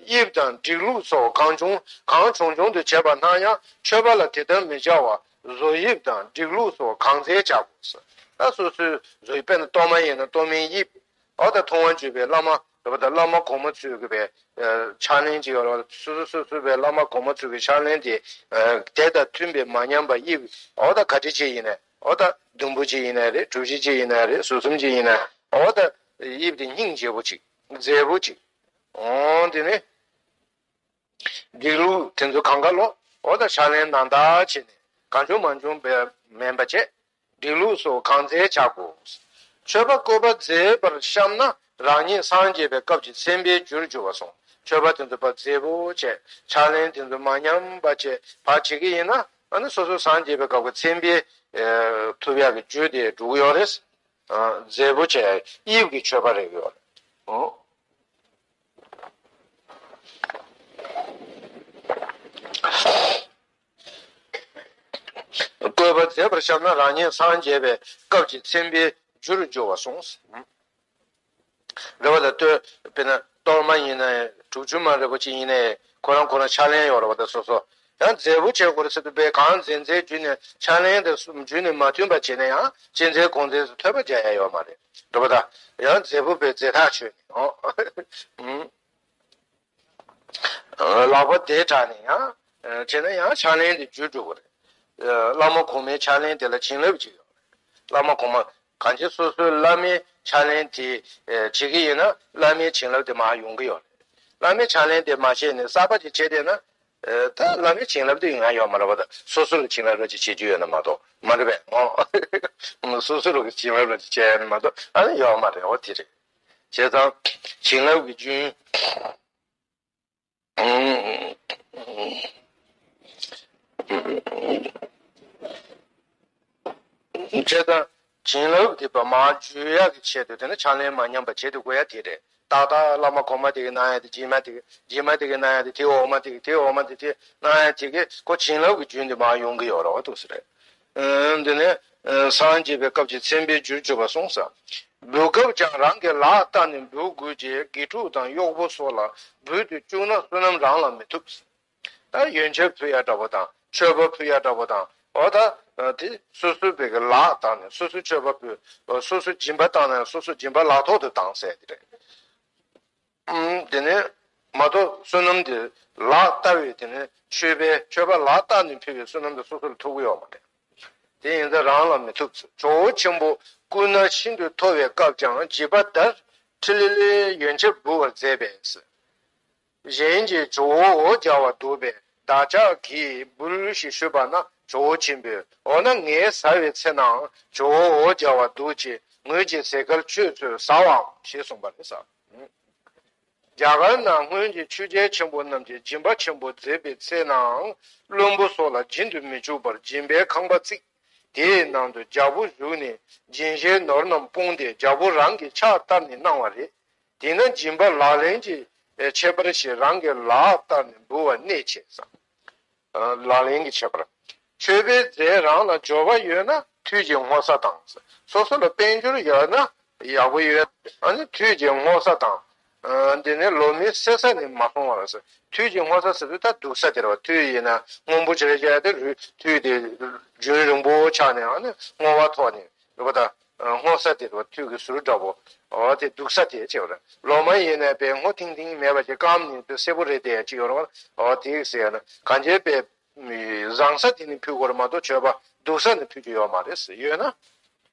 དབྱིབས་དང་སྒྲིག་ལུགས་སོགས་གང་བྱུང་གང་བྱུང་བྱུང་དུ་བྱས་པ་སྣང་ཡང་མཆོད་པ་ལ་དེ་ལྟར་མི་བྱ་བར་བཟོ་དབྱིབས་དང་སྒྲིག་ལུགས་སོགས་གང་མཛེས་བྱ་དགོས། ད་སོ་སོའི་བཟོ་དབྱིབས། དཔེར་ན་གཏོར་མ་ཡིན་ན་གཏོར་མའི་དབྱིབས། འོ་ད་མཐོང་བ་བརྗོད་པའི་བླ་མ་རེད་པ། ད་བླ་མ་གོང་མ་ཚོས་གི་པའི་ཕྱག་ལེན་ཅིག་ཡོད་རེད་པ། སོ་སོ་སོ་སོའི་པའི་བླ་མ་གོང་མ་ཚོས་གི་ཕྱག་ལེན་དེ་དེ་དང་མཐུན་པའི་མ་ཉམས་པ་དབྱིབས། འོ་ད་ག་འདྲ་ཅིག་ཡིན་ནའི། འོ་ད་ཟླུམ་པོ་ཅིག་ཡིན་ནའི་རེད། གྲུ་བཞི་ཅིག་ཡིན་ནའི་རེད། ཟུར་གསུམ་ཅིག་ཡིན་ནའི། འོ་ད་དབྱིབས་དེ་སྙིང་རྗེ་པོ་ཅིག། མཛེས་པོ་ཅིག། འོ་དེ་ནི། སྒྲིག་ལུགས་དེ་ཚོ་གང་ག་ལོ། འོ་ད་ཕྱག་ལེན་ནང་ལྟར་བྱས་ནས་གང་བྱུང་མང་བྱུང་བས་མིན་པ་བྱས། སྒྲིག་ལུགས་སོགས་གང་མཛེས་བྱ་དགོས། མཆོད་པ་བཀོད་པ་མཛེས་པར་བཤམས་ན་རང་ཉིད་སངས་རྒྱས་པའི་སྐབས་ཀྱི་མཚན་དཔེའི་རྒྱུར་འགྱུར་བར་གསུངས། མཆོད་པ་དེ་ཚོ་ཕར་མཛེས་པོ་བྱས། ཕྱག་ལེན་དེ་ཚོ་མ་ཉམས་པ་བྱས་ཕར་བྱེད་ཀྱི་ཡིན་ན། ཨ་ནི་སོ་སོ་སངས་རྒྱས་པའི་སྐབས་ཀྱི་མཚན་དཔེ་ཐོབ་ཡག་གི་རྒྱུ་དེ་འགྲུབ་ཀྱི་ཡོད་རེད། ཨ། མཛེས་པོ་བྱས་དབྱིབས་ཀྱི་མཆོད་པ་རེད་ཡོད་རེད། ཨོ། བཀོད་པ་མཛེས་པར་བཤམས་ན་རང་ཉིད་སངས་རྒྱས་པའི་སྐབས་ཀྱི་མཚན་དཔེའི་རྒྱུར་འགྱུར་བར་གསུངས། རེད་པ། ད་ལྟོས། དཔེར་ན་གཏོར་མ་ཡིན་ནའི་གྲུབ་ཆུང་མ་རེད་པ་ཅིག་ཡིན་ནའི་ཁོ་རང་ཁོ་རང་ཕྱག་ལེན་ཡོད་རེད་པ། ད་སོ་སོ་ཡང་མཛེས་པོ་བྱེད་དགོས་རེད་ཟེར་དུས་པས་གང་མཛེས་མཛེས་བརྒྱུད་ནས་ཕྱག་ལེན་དེ་བརྒྱུད་ནས་མ་མཐུན་པ་བྱས་ན་ཡང་ཅི་མཛེས་གང་མཛེས་སུ་ཐོས་པ་རྒྱག་ཡ་ཡོད་མ་རེད། རེད་པ། ད་ཡང་མཛེས་པོ་པའི་མཛེས་ཐག་ཆོད་ནས། ཨོ། ཨུམ། ལག་པ་བདེ་དྲགས་ནས་ཡང་བྱས་ན་ཡང་ཕྱག་ལེན་དེ་འགྱུར་འགྲོ་གི་རེད། བླ་མ་གོང་མའི་ཕྱག་ལེན་དེ་ལ་བྱིན་རླབས་ཅིག་ཡོད་རེད། བླ་མ་གོང་མ་གང་ཅི་སོ་སོའི་བླ་མའི་ཕྱག་ལེན་དེ་བྱེད་ཀྱི་ཡིན་ན་བླ་མའི་བྱིན་རླབས་དེ་མར་ཡོང་གི་ཡོད་རེད། བླ་མའི་ཕྱག་ལེན་དེ་མ་བྱས་ནས་གསར་པ་ཅིག་བྱས་བསྡད་ན། ད་བླ་མའི་བྱིན་རླབས་དེ་ཡོང་ཡ་ཡོད་མ་རེད་པ། ད་སོ་སོ་ལ་བྱིན་རླབས་ར་ཅིག་བྱེད་རྒྱུ་ཡོད་ན་མ་གཏོགས་མ་རེད་པས། ཨོ། སོ་སོ་ལ་བྱིན་རླབས་ར་ཅིག་བྱེད་ཡ་ཡོད་ན་མ་གཏོགས་ཨ་ནི་ཡོད་མ་རེད། འོ་དེ་རེད། བྱས་ཙང་བྱིན་རླབས་ཀྱི་རྒྱུན། བྱས་ཙང་བྱིན་རླབས་དེ་བ་མར་འཇུག་ཡག་གི་ཆེད་དུ་དེ་ནི་ཕྱག་ལེན་མ་ཉམས་པ་བྱེད་དུ་དགོས་ཡ་དེ་རེད། ཏག་ཏག་བླ་མ་གོང་མ་དེ་གི་གནང་ཡ་དེ། རྗེས་མ་དེ་གི་རྗེས་མ་དེ་གི་གནང་ཡ་དེ། དེ་འོག་མ་དེ་གི་དེ་འོག་མ་དེ་དེ་གནང་ཡ་དེ་གི་ཁོ་བྱིན་རླབས་ཀྱི་རྒྱུན་དེ་མར་ཡོང་གི་ཡོད་རེད་པ། འདུག་སེ་རེད། ཨ། འདི་ནི་ཨ་སངས་རྒྱས་པའི་སྐབས་ཀྱི་མཚན་དཔེའི་རྒྱུར་གྱུར་པ་གསུངས་སོ། འབུལ་སྐབས་ཀྱང་རང་གི་ལག་བཏབ་ནས་འབུལ་དགོས་ཀྱི། དགེ་ཕྲུག་དང་གཡོག་པོ་སོགས་ལ་འབུལ་དུ་བཅུག་ན་བསོད་ནམས་རང་ལ་མི་ཐོབ། ད་ཡོན་ཆབ་ཕུལ་ཡ་འདྲ་པོ་དང་མཆོད་པ་ཕུལ་ཡ་འདྲ་པོ་དང་། འོ་ད་དེ་སོ་སོའི་བའི་གི་ལག་བཏབ་ནས་སོ་སོའི་མཆོད་པ་ཕུལ། སོ་སོའི་སྦྱིན་པ་བཏང་ན་སོ་སོའི་སྦྱིན་པ་ལག་ཐོག་ཏུ་བཏང་ཟེར་དེ་རེད། ཨུམ། དེ་ནས་མ་གཏོགས་བསོད་ནམས་དེ་ལག་བཏབ་པའི་དེ་ནས་མཆོད་པའི་མཆོད་པ་ལག་བཏབ་ནས་ཕུལ་བའི་བསོད་ནམས་དེ་སོ་སོ་ལ་ཐོབ་ཀྱི་ཡོད་མ་རེད། དེ་ཡིན་ཙང་རང་ལ་མི་ཐོབ་ཟེར། ཇོ་བོ་ཆེན་པོ་སྐུ་ན་ཤིན་ཏུ་མཐོ་བའི་སྐབས་ཀྱང་བྱིས་པ་དར་ཁྲི་ལི་ལི་ཡོན་ཆབ་འབུལ་བར་མཛད་པས། གཞན་གྱིས་ཇོ་བོ་འོ་བརྒྱལ་བ་འདུག་པས། བདག་ཅག་གིས་འབུལ་ཞེས་ཞུས་པ་ན། ཇོ་བོ་ཆེན་པོས། འོ་ན་ངའི་ཟ་བའི་ཚེ་ནའང་ཇོ་བོ་འོ་བརྒྱལ་བ་འདུག་ཅེས་ངོས་ཀྱི་ཟས་སྐལ་ཁྱོད་ཚོས་ཟ་བའམ་ཞེས་གསུངས་པ་རེད་ཟེར། རྒྱ་གར་ན་སྔོན་གྱི་ཆོས་རྒྱལ་ཆེན་པོ་རྣམས་ཀྱིས་སྦྱིན་པ་ཆེན་པོ་མཛད་པའི་ཚེ་ནའང་བློན་པོ་སོགས་ལ་སྦྱིན་དུ་མི་བཅུག་པར་སྦྱིན་པའི་ཁང་པ་བརྩིགས། དེའི་ནང་དུ་རྒྱལ་པོ་བཞུགས་ནས་སྦྱིན་བྱའི་ནོར་རྣམས་སྤུངས་ཏེ་རྒྱལ་པོ་རང་གི་ཕྱག་བཏབ་ནས་གནང་བ་རེད། དེས་ན་སྦྱིན་པ་ལག་ལེན་གྱི་ཁྱད་པར་ཞེས་རང་གི་ལག་བཏབ་ནས་འབུལ་བ་གནད་ཆེ་ཟེར། ལག་ལེན་གྱི་ཁྱད་པར། མཆོད་པའི་རྫས་རང་ལ་འབྱོར་བ་ཡོད་ན་དུས་ཀྱི་བསྔོ་ས་དང་། སོ་སོ་ལ་དཔལ་འབྱོར་ཡོད་ན་ཡག་པོ་ཡོད། ཨ་ནི་དུས་ཀྱི་བསྔོ་ས་དང་། ཨ་འདི་ནི་ལོ་མའི་སད་ས་ནི་མ་སོང་བར་ཟེར། དུས་ཀྱི་བསྔོ་ས་ཟེར་དུས་ད་འདུག་ས་དེ་རེད་བ། དུས་ཡིན་ན་སྔོན་པོ་བྱས་བྱས་ཏེ་རུ་དུས་དེ་རྒྱུན་རིང་པོ་ཆགས་ནས་ཨ་ནི་བསྔོ་བ་ཐོག་ནས་རེད་བ། ད་བསྔོ་ས་དེ་རེད་བ། དུས་ཀྱི་ཟུར་འདྲ་པོ། འོ་དེ་འདུག་ས་དེ་བྱས་པ་རེད། ལོ་མ་ཡིན་ན་པའི་སྔོ་ཐིང་ཐིང་མེད་པ་ཅིག་སྐམ་ནས་དེ་སེར་པོ་རེད་དེ་ཅིག་ཡོད་རེད་བ། འོ་དེ་ཟེར་ན་གང་བྱས་པའི་བཟང་ས་དེ་ནི་ཕུལ་དགོས་རེད་མ་གཏོགས་མཆོད་པ་སྡུག་ས་ནི་ཕུལ་རྒྱུ་ཡོད་མ་རེད་ཟེར། ཡོད་ན།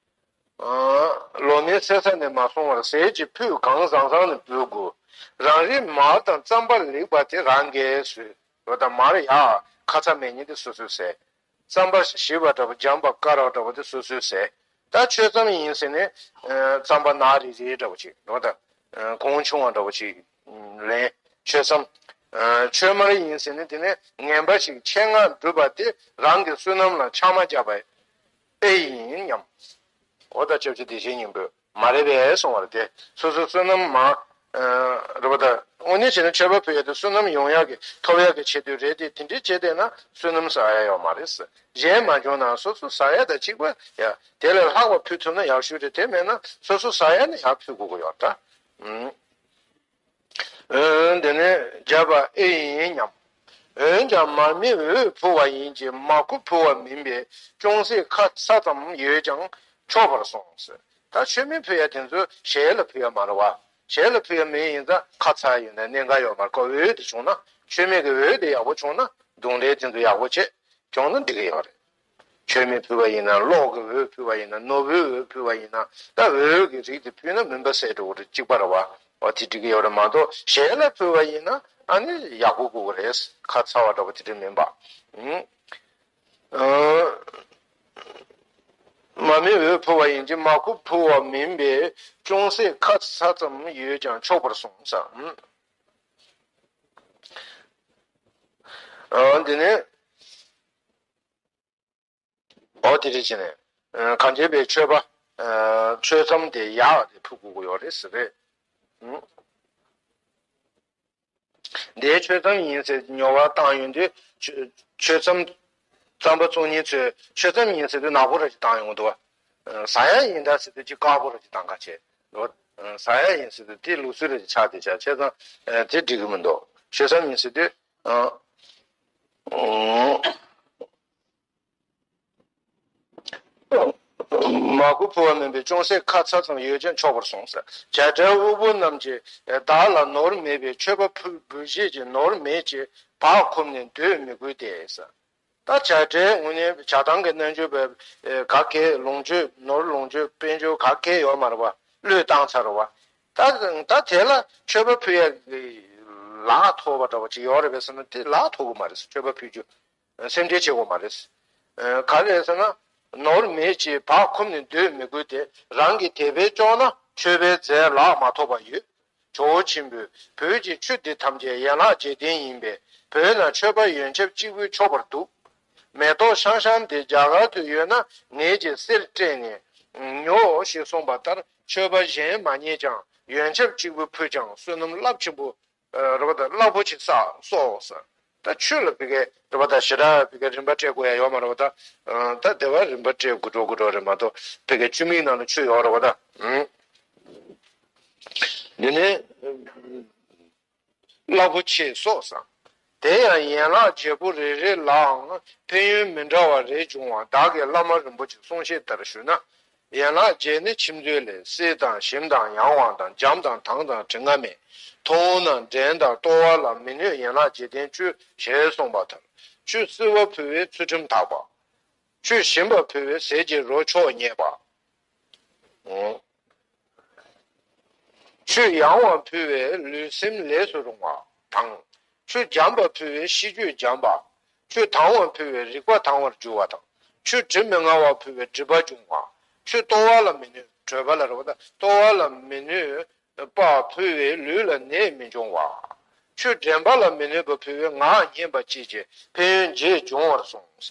ལོ་མའི་སད་ས་ནས་མ་སོང་བར་ཟས་ཀྱི་ཕུད་གང་བཟང་བཟང་ནས་འབུལ་དགོས། རང་རིགས་མར་དང་རྩམ་པ་ལེགས་པ་དེ་རང་གིས་ཟོས། འོ་ད་མར་ཡག་ཁ་ཚ་མེད་མཁན་དེ་སོ་སོས་ཟས། རྩམ་པ་ཞིམ་པ་འདྲ་པོ་འཇམ་པ་དཀར་བ་འདྲ་པོ་དེ་སོ་སོས་ཟས། ད་མཆོད་རྩམ་ཡིན་ཟེར་ནས་རྩམ་པ་ནག་རིལ་རིལ་འདྲ་པོ་ཅིག་འོ་ད་གོང་ཆུང་བ་འདྲ་པོ་ཅིག་ལེན། མཆོད་རྩམ། མཆོད་མར་ཡིན་ཟེར་ནས་དེ་ནས་ངན་པ་ཞིག་ཆེད་མངགས་བསྒྲུབས་པ་དེ་རང་གི་བསོད་ནམས་ལ་ཆག་མ་བརྒྱབ་པ་ཨེ་ཡིན་སྙམ། འོ་ད་སྐྱབས་རྗེ་བདེ་ཆེན་སྙིང་པོས་མ་རེད་པས་གསུང་བ་རེད་དེ། སོ་སོའི་བསོད་ནམས་མ་རེད་པ། ད་དངོས་གནས་བྱས་ན་མཆོད་པ་ཕུལ་ཡ་དེ་བསོད་ནམས་ཡོང་ཡ་གི་ཐོབ་ཡ་གི་ཆེད་དུ་རེད་དེ། དེ་འདྲའི་བྱས་བསྡད་ན་བསོད་ནམས་ཟ་ཡ་ཡོད་མ་རེད། གཞན་མ་བྱུང་ན་སོ་སོ་ཟ་ཡ་དང་གཅིག་པ་ཡ། དེ་ལས་ལྷག་པ་ཕུལ་ཐུབ་ན་ཡག་ཤོས་རེད། དེ་མེད་ན་སོ་སོ་ཟ་ཡ་ནི་ཡག་ཕུལ་དགོས་ཀྱི་ཡོད་ད། འོན་དེ་ནས་བརྒྱབ་པ་ཨེ་ཡིན་སྙམ། འོན་ཀྱང་མར་མེ་འོད་འཕུ་བ་ཡིན་གྱི་མར་ཁུ་འཕུ་བ་མིན་པས་ཅུང་ཟད་ཁ་ཚ་ཙམ་ཡོད་ཀྱང་ཆོག་པར་གསུངས། ད་མཆོད་མེ་ཕུལ་ཡ་དེ་ཚོ་ཞལ་ལ་ཕུལ་ཡ་མ་རེད་བ། ཞལ་ལ་ཕུལ་ཡ་མེ་ཡིན་ཙང་ཁ་ཚ་ཡོད་ན་གནད་འགག་ཡོད་མ་རེད། ཁོ་འོད་དེ་བྱུང་ན་མཆོད་མེ་གི་འོད་དེ་ཡག་པོ་བྱུང་ན་གདོང་ལེན་དེ་ཚོ་ཡག་པོ་བྱེད། བྱུང་ན་འགྲིག་གི་ཡོད་རེད། མཆོད་མེ་ཕུལ་བ་ཡིན་ན། གློག་གི་འོད་ཕུལ་བ་ཡིན་ན། ནོར་བུའི་འོད་ཕུལ་བ་ཡིན་ན། ད་འོད་ཀྱི་རིགས་དེ་ཕུལ་ན་མུན་པ་སེལ་འགྲོ་གི་རེད། གཅིག་པ་རེད་བ། འོ་དེ་འགྲིག་གི་ཡོད་རེད་མ་གཏོགས་ཞལ་ལ་ཕུལ་བ་ཡིན་ན་ཨ་ནི་ཡག་པོ་དགོས་ཀྱི་རེད། ཁ་ཚ་བ་འདྲ་པོ་དེ་འདྲ་མིན་པ། ཨུང་། ཨ། མར་མེ་འོད་འཕུ་བ་ཡིན་གྱི་མར་ཁུ་འཕུ་བ་མིན་པས་ཅུང་ཟད་ཁ་ཚ་ཙམ་ཡོད་ཀྱང་ཆོག་པར་གསུངས་སམ། ཨ། འདི་ནི། འོ་དེ་རེད་བྱས་ནས། ཨ། གང་བྱས་པའི་མཆོད་པ། ཨ། མཆོད་རྩམ་དེ་ཡག་དེ་ཕུལ་དགོས་ཀྱི་ཡོད་རེད་ཟེར་རེད། ཨུང་། འདིའི་མཆོད་རྩམ་ཡིན་ཟེར་ཉོ་བར་བཏང་ཡོང་དུས་མཆོད་མཆོད་རྩམ། རྩམ་པ་བཙོང་མཁན་ཚོས་མཆོད་རྩམ་ཡིན་ཟེར་དུས་ནག་པོ་ར་ཅིག་བཏང་ཡོང་གི་འདུག་བ། ཟ་ཡ་ཡིན་ད་ཟེར་དུས་ཅིག་དཀར་པོ་ར་ཅིག་བཏང་ཁ་བྱས་ལོ། ཟ་ཡ་ཡིན་ཟེར་དུས་དེ་ལུགས་སྲོལ་ར་ཅིག་ཆགས་བསྡད་ཆགས་བྱས་ཙང་དེ་འགྲིག་གི་མི་འདུག་མཆོད་རྩམ་ཡིན་ཟེར་དུས། མར་ཁུ་འཕུ་བ་མིན་པས་ཅུང་ཟད་ཁ་ཚ་ཙམ་ཡོད་ཀྱང་ཆོག་པར་གསུངས་ཟེར། བྱ་བྲལ་དབུལ་པོ་རྣམས་ཀྱིས་བདག་ལ་ནོར་མེད་པས་མཆོད་པ་ཕུལ་འབུལ་བྱེད་ཀྱི་ནོར་མེད་ཅེས་བག་འཁུམས་ནས་སྡོད་མི་དགོས་ཏེ་ཟེར། ད་བྱ་བྲལ་དངོས་གནས་བྱ་བཏང་གི་རྣལ་འབྱོར་པའི་ག་གེ་ལོངས་སྤྱོད་ནོར་ལོངས་སྤྱོད་དཔལ་འབྱོར་ག་གེ་ཡོད་མ་རེད་བ། བློས་བཏང་ཚར་རེད་བ། ད་ད་དེ་ལ་མཆོད་པ་ཕུལ་ཡ་ལག་ཐོགས་པ་འདྲ་བ་ཅིག་ཡོད་རེད་པས་ཟེར་ན་དེ་ལག་ཐོགས་གི་མ་རེད། མཆོད་པ་ཕུལ་རྒྱུ། སེམས་ཁྲལ་བྱེད་དགོས་མ་རེད། ག་རེ་ཟེར་ན། ནོར་མེད་ཅེས་བག་འཁུམས་ནས་སྡོད་མི་དགོས་ཏེ། རང་གིས་དེ་སྦེ་སྐྱོང་ན་མཆོད་པའི་རྫས་ལག་མ་ཐོགས་པ་ཡོད། ཇོ་བོ་ཆེན་པོས་བོད་ཀྱི་ཆུ་འདི་ཐམས་ཅད་ཡན་ལག་བརྒྱད་ལྡན་ཡིན་པས་བོད་ན་མཆོད་པ་ཡོན་ཆབ་གཅིག་པུས་ཆོག་པར་འདུག་མེ་ཏོག་ཤང་ཤང་འདི་རྒྱ་གར་དུ་ཡོད་ན་ངེད་ཀྱིས་གསེར་སྤྲད་ནས་ཉོ་ཞེས་གསུངས་པ་ལྟར་མཆོད་པ་གཞན་མ་རྙེད་ཀྱང་ཡོན་ཆབ་གཅིག་པུ་ཕུལ་ཀྱང་བསོད་ནམས་རླབས་ཆེན་པོ། རེད་པ། ད་རླབས་པོ་ཆེ་བསགས་སོ་ཟེར། ད་ཆོས་ལ་ཕ་གི་རེད་པ། ད་ཞེ་དྲག་ཕ་གི་རིན་པ་སྤྲད་དགོས་ཡ་ཡོད་མ་རེད་པ། ད་ད་དེ་བ་རིན་པ་སྤྲད་དགོས་འགྲོ་དགོས་འགྲོ་རེད་མ་གཏོགས་ཕ་གི་ཆུ་མིག་ནང་ལ་ཆུ་ཡོད་རེད་པ་ད། འདི་ནི་རླབས་པོ་ཆེ་སོ་ཟེར། དེ་ཡང་ཡན་ལག་བརྒྱད་པོ་རེ་རེ་ལའང་ཕན་ཡོན་མི་འདྲ་བ་རེ་འབྱུང་བ་བདག་གིས་བླ་མ་རིན་པོ་ཆེའི་གསུང་བཤད་ལྟར་ཞུས་ན། ཡན་ལག་བརྒྱད་ནི་ཕྱི་མཛོད་ལས། བསིལ་དང་ཞིམ་དང་ཡང་བ་དང་། འཇམ་དང་དྭངས་དང་དྲི་ང་མེད། མཐོང་བ་ན་འགྲན་དང་ལྟོ་བ་ལ་མི་གནོད་ཡན་ལག་བརྒྱད་ལྡན་བཅུ་ཞེས་གསུངས་པ་ལྟར། ཆུ་བསིལ་བ་ཕུལ་བས་ཚུལ་ཁྲིམས་དག་པ། ཆུ་ཞིམ་པ་ཕུལ་བས་ཟས་ཀྱི་རོ་མཆོག་རྙེད་པ། ཆུ་ཡང་བ་ཕུལ་བས་ལུས་སེམས་ལས་སུ་རུང་བ་དང་། ཆུ་འཇམ་པ་ཕུལ་བས་ཤེས་རྒྱུད་འཇམ་པ། ཆུ་དྭངས་པ་ཕུལ་བས་རིག་པ་དྭངས་པར་འགྱུར་བ་དང་། ཆུ་དྲི་མི་མངར་བ་ཕུལ་བས་སྒྲིབ་པ་སྦྱོང་བ། ཆུ་ལྟོ་བ་ལ་མི་གནོད་གྲོད་པ་ལ་རེད་པ། ད་ལྟོ་བ་ལ་མི་གནོད་པ་ཕུལ་བས་ལུས་ལ་ནད་མི་འབྱུང་བ། ཆུ་འདྲེན་པ་ལ་མི་གནོད་པ་ཕུལ་བས་ངག་སྙན་པ་བཅས་ཀྱི་ཕན་ཡོན་བརྒྱད་འབྱུང་བར་གསུངས།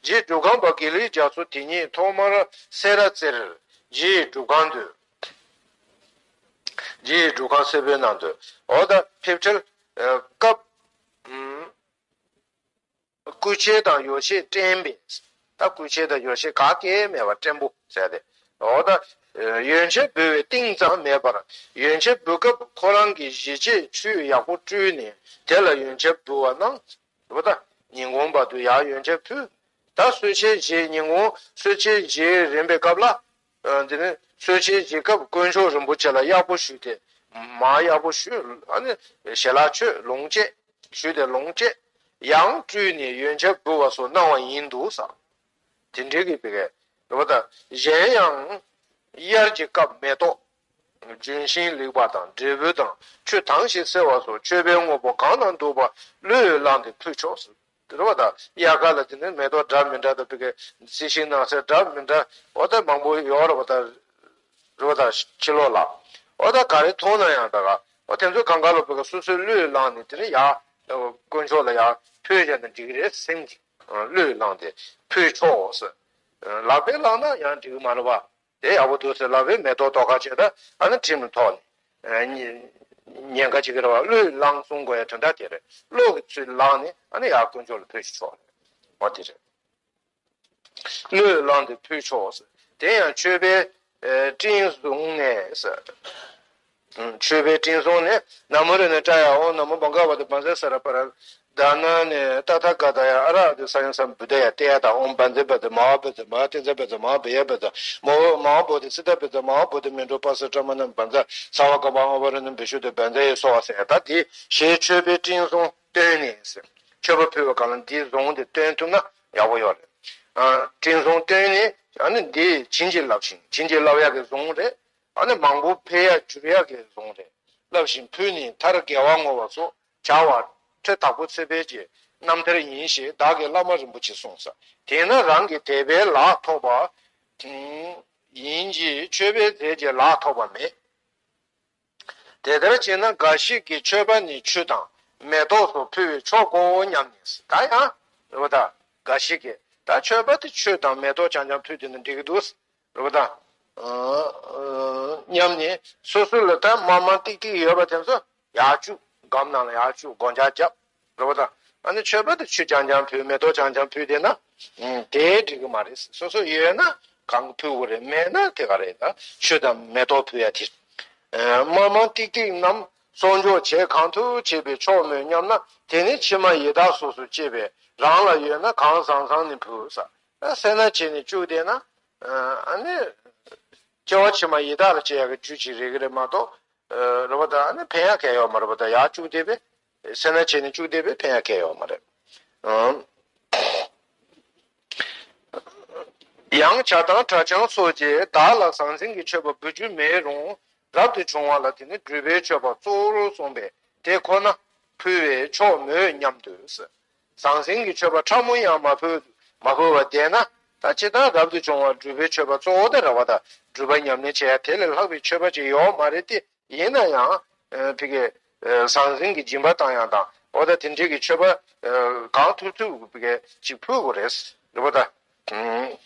རྗེ་སྒྲུབ་ཁང་པ་དགེ་ལེགས་རྒྱ་མཚོ་དེ་ཉིད་ཐོག་མར་སེ་ར་རྩེར་རྗེའི་སྒྲུབ་ཁང་དུ། རྗེའི་སྒྲུབ་ཁང་སེར་པོའི་ནང་དུ། འོ་ད་ཕེབས་འཕྲལ་སྐབས། སྐུ་ཆས་དང་ཡོ་བྱད་བསྲན་པས། ད་སྐུ་ཆས་དང་ཡོ་བྱད་ག་གེ་མེད་པར་བསྲན་པོ་ཟེར་ཏེ། འོ་ད་ཡོན་ཆབ་འབུལ་བའི་གཏིང་ཙམ་མེད་པར་ཡོན་ཆབ་འབུལ་སྐབས་ཁོ་རང་གི་གཞིས་བྱེས་ཆུས་ཡག་པོ་བཀྲུས་ནས་དེ་ལ་ཡོན་ཆབ་འབུལ་བ་གནང་། འོ་ད་ཉིན་གུང་བར་དུ་ཡར་ཡོན་ཆབ་ཕུལ། ད་གསོལ་ཆས་བཞེས། ཉིན་གུང་གསོལ་ཆས་བཞེས་རན་པའི་སྐབས་ལ། ཨ། དེ་ནས་གསོལ་ཆས་བཞེས་སྐབས་དཀོན་མཆོག་རིན་པོ་ཆེ་ལ་ཡག་པོ་ཞུས་ཏེ། མར་ཡག་པོ་ཞུས། ཨ་ནི་ཞལ་ལག་མཆོད། ལོངས་སྤྱད། ཞུས་ཏེ་ལོངས་སྤྱད། ཡང་བཀྲུས་ནས་ཡོན་ཆབ་འབུལ་བ་སོགས་གནང་བ་ཡིན་འདུག་ཟེར། དེ་འདྲའི་གི་བི་གའི་རེད་པ། ད་གཞན་ཡང་དབྱར་གྱི་སྐབས་མེ་ཏོག་ལྗོན་ཤིང་ལེགས་པ་དང་འབྲས་བུ་དང་ཆུ་དྭངས་ཤིང་བསིལ་བ་སོགས་མཆོད་པའི་དངོས་པོ་གང་དང་འདུག་པ་བློས་བསླངས་ཏེ་ཕུལ་ཆོག་ཟེར། དེ་རེད་པ། ད་དབྱར་ཁ་ལ་དེ་ནས་མེ་ཏོག་འདྲ་མི་འདྲ་དང་བི་གའི་རྩི་ཤིང་ནགས་ཚལ་འདྲ་མི་འདྲ་འོ་ད་མང་པོ་ཡོད་རེད་པ། ད་རེད་པ། ད་ཕྱི་ལོགས་ལ་འོ་ད་ག་རེ་མཐོང་ན་ཡང་ད་ག་འོ་དེ་ཚོ་གང་ག་ལ་བི་གའི་སོ་སོའི་བློས་བསླངས་ནས་དེ་ནས་ཡར་དཀོན་མཆོག་ལ་ཡར་ཕུལ་བྱས་ན་འགྲིག་གི་རེད། སེམས་ཀྱི་བློས་བསླངས་ཏེ་ཕུལ་ཆོག་ཟེར། ལག་པས་བླངས་ན་ཡང་འགྲིག་གི་མ་རེད་པ། དེ་ཡག་པོ་འདུག་ཟེར་ལབ་པའི་མེ་ཏོག་ཏོག་ཁ་བྱས། ད་ཨ་ནི་ཁྲིམས་ལ་ཐོག་ནས་ཨ་ཉེན་ཉེན་ཁ་ཅིག་རེད་པ། བློས་བསླངས་གསུང་དགོས་ཡ་དོན་དག་དེ་རེད། བློ་གི་ཚུལ་བླངས་ནས་ཨ་ནི་ཡར་དཀོན་མཆོག་ལ་ཕུལ་ཞིག་ཆོག་རེད། འོ་དེ་རེད། བློས་བསླངས་ཏེ་ཕུལ་ཆོག་ཟེར། དེ་ཡང་མཆོད་པའི་ཨེ་སྤྲིན་བཟུང་ནས་ཟེར། མཆོད་པའི་སྤྲིན་བཟུང་ནས། ན་མོ་རེ་ན་ཏྲ་ཡ་ཨོཾ་ན་མོ་བྷ་ག་བ་ཏ་བཛྲ་ས་ར་པ་ར་དྷ་ན་ནི་ཏ་ཐཱ་ག་ཏཱ་ཡ་ཨ་ར་ཧ་ཏུ་ས་ཡ་ས་བུདྡྷ་ཡ་ཏདྱ་ཐཱ། ཨོཾ་བཛྲ་བཛྲ་མ་ཧཱ་བཛྲ་མ་ཧཱ་ཏེ་ཛ་བཛྲ་མ་ཧཱ་བྷ་ཡ་བཛྲ་མ་ཧཱ་བོ་དྷི་སིདྡྷ་བཛྲ་མ་ཧཱ་བོ་དྷི་མཻ་ཌཱུ་པ་ས་ཀྲ་མ་ཎ་བཛྲ་ས་བ་ཀ་པ་ཨ་བ་ར་ཎ་བི་ཤུདྡྷ་བཛྲ་ཡེ་སྭཱ་ཧཱ་ཟེར། ད་དེ་ཞེས་མཆོད་པའི་སྤྲིན་བཟུང་བཏོན་ནས་ཟེར། མཆོད་པ་ཕུལ་བའི་སྐབས་ལ་འདི་བཟུང་སྟེ་བཏོན་ཐུབ་ན་ཡག་པོ་ཡོད་རེད། ཨ་སྤྲིན་བཟུང་བཏོན་ནས་ཨ་ནི་འདི་བྱིན་གྱིས་བརླབས་ཤིང་། བྱིན་གྱིས་བརླབས་ཡག་གི་བཟུང་རེད། ཨ་ནི་མང་པོ་འཕེལ་ཡ་འགྱུར་ཡག་གི་བཟུང་རེད། བརླབས་ཤིང་ཕུལ་ནས་མཐར་དགེ་བ་བསྔོ་བ་སོགས་བྱ་བ་ཁྲི་དྭགས་པོ་ཚེ་འཕེལ་གྱི་རྣམ་ཐར་ཡིན་ཞེས་བདག་གིས་བླ་མ་རིན་པོ་ཆེ་གསུངས་ས། དེས་ན་རང་གིས་དད་པའི་ལག་ཐོགས་པ་ཡིན་གྱི་མཆོད་པའི་རྫས་ཀྱི་ལག་ཐོགས་པ་མེད། དེ་ལྟར་བྱས་ན་འགའ་ཞིག་གིས་མཆོད་པ་ནི་ཆུ་དང་མེ་ཏོག་སོགས་ཕུལ་བས་ཆོག་གོ་སྙམ་ནས། ད་ཡང་རེད་པ། ད་འགའ་ཞིག་གིས་ད་མཆོད་པ་དེ་ཆུ་དང་མེ་ཏོག་རྐྱང་རྐྱང་ཕུལ་དེ་ནི་འགྲིག་གི་འདུག་རེད་པ། ད་སྙམ་ནས་སོ་སོ་ལ་ད་དམར་དམར་ཏིག་ཏིག་ཡོད་པ་དེ་ཚོ་ཡར་བཅུག་སྒམ་ནང་ལ་ཡར་བཅུག་སྒོ་ལྕགས་བརྒྱབ། རེད་པ། ད་ཨ་ནི་མཆོད་པ་དེ་ཆུ་རྐྱང་རྐྱང་ཕུལ། མེ་ཏོག་རྐྱང་རྐྱང་ཕུལ་དེ་ན་དེ་འགྲིག་གི་མ་རེད། སོ་སོ་ཡོད་ན་གང་གི་ཕུལ་དགོས་རེད། མེད་ན་དེ་ག་རེད། ད་ཆུ་དང་མེ་ཏོག་ཕུལ་ཡ་དེ། དམར་དམར་ཏིག་ཏིག་རྣམས་གསོག་འཇོག་བྱེད་གང་ཐུབ་བྱས་པས་ཆོག་མོད་སྙམ་ན། དེ་ནི་ཕྱི་མ་ཡི་དྭགས་སོ་སོར་སྐྱེས་པས་རང་ལ་ཡོད་ན་གང་བཟང་བཟང་ནི་ཕུལ་ས། སེར་སྣ་བྱས་ནས་བཅུག་བསྡད་ན། ཨ་ནི་སྐྱེ་བ་ཕྱི་མ་ཡི་དྭགས་ལ་སྐྱེ་ཡག་གི་རྒྱུ་ཅིག་རེད་གི་རེད་མ་གཏོགས། རེད་པ། ད་ཨ་ནི་ཕན་ཡག་གང་ཡོད་མ་རེད་པ། ད་ཡར་བཅུག་བསྡད་པས། སེར་སྣ་བྱས་ནས་བཅུག་བསྡད་པས་ཕན་ཡག་གང་ཡོད་མ་རེད། ཡང་ཇ་དང་གྲྭ་ཆང་སོགས་ཀྱིས་བདག་ལ་ཟང་ཟིང་གི་མཆོད་པ་འབུལ་རྒྱུ་མེད་རུང་། རབ་ཏུ་བྱུང་བ་ལ་དེ་ནི་སྒྲུབ་པའི་མཆོད་པ་གཙོ་བོར་གསུངས་པས་དེ་ཁོ་ན་ཕུལ་བས་ཆོག་མོད་སྙམ་དུ། ཟང་ཟིང་གི་མཆོད་པ་ཕྲ་མོ་ཡང་མ་ཕུལ། མ་ཕུལ་བར་བསྡད་ན། ད་ཇི་ལྟར་རབ་ཏུ་བྱུང་བ་སྒྲུབ་པའི་མཆོད་པ་གཙོ་བོ་དེ་རེད་པ། ད་སྒྲུབ་པ་ཉམས་ལེན་བྱེད་ཡ་དེ་ལས་ལྷག་པའི་མཆོད་པ་ཅིག་ཡོད་མ་རེད་དེ། ཡིན་ན་ཡང་ཨ་ཕ་གི་ཨ་ཟང་ཟིང་གི་སྦྱིན་པ་བཏང་ཡག་དང་འོ་ད་དེ་འདྲའི་གི་མཆོད་པ་ཨ་གང་ཐུབ་ཐུབ་ཕ་གི་ཅིག་ཕུལ་དགོས་རེད། རེད་པ། ད་ཨ་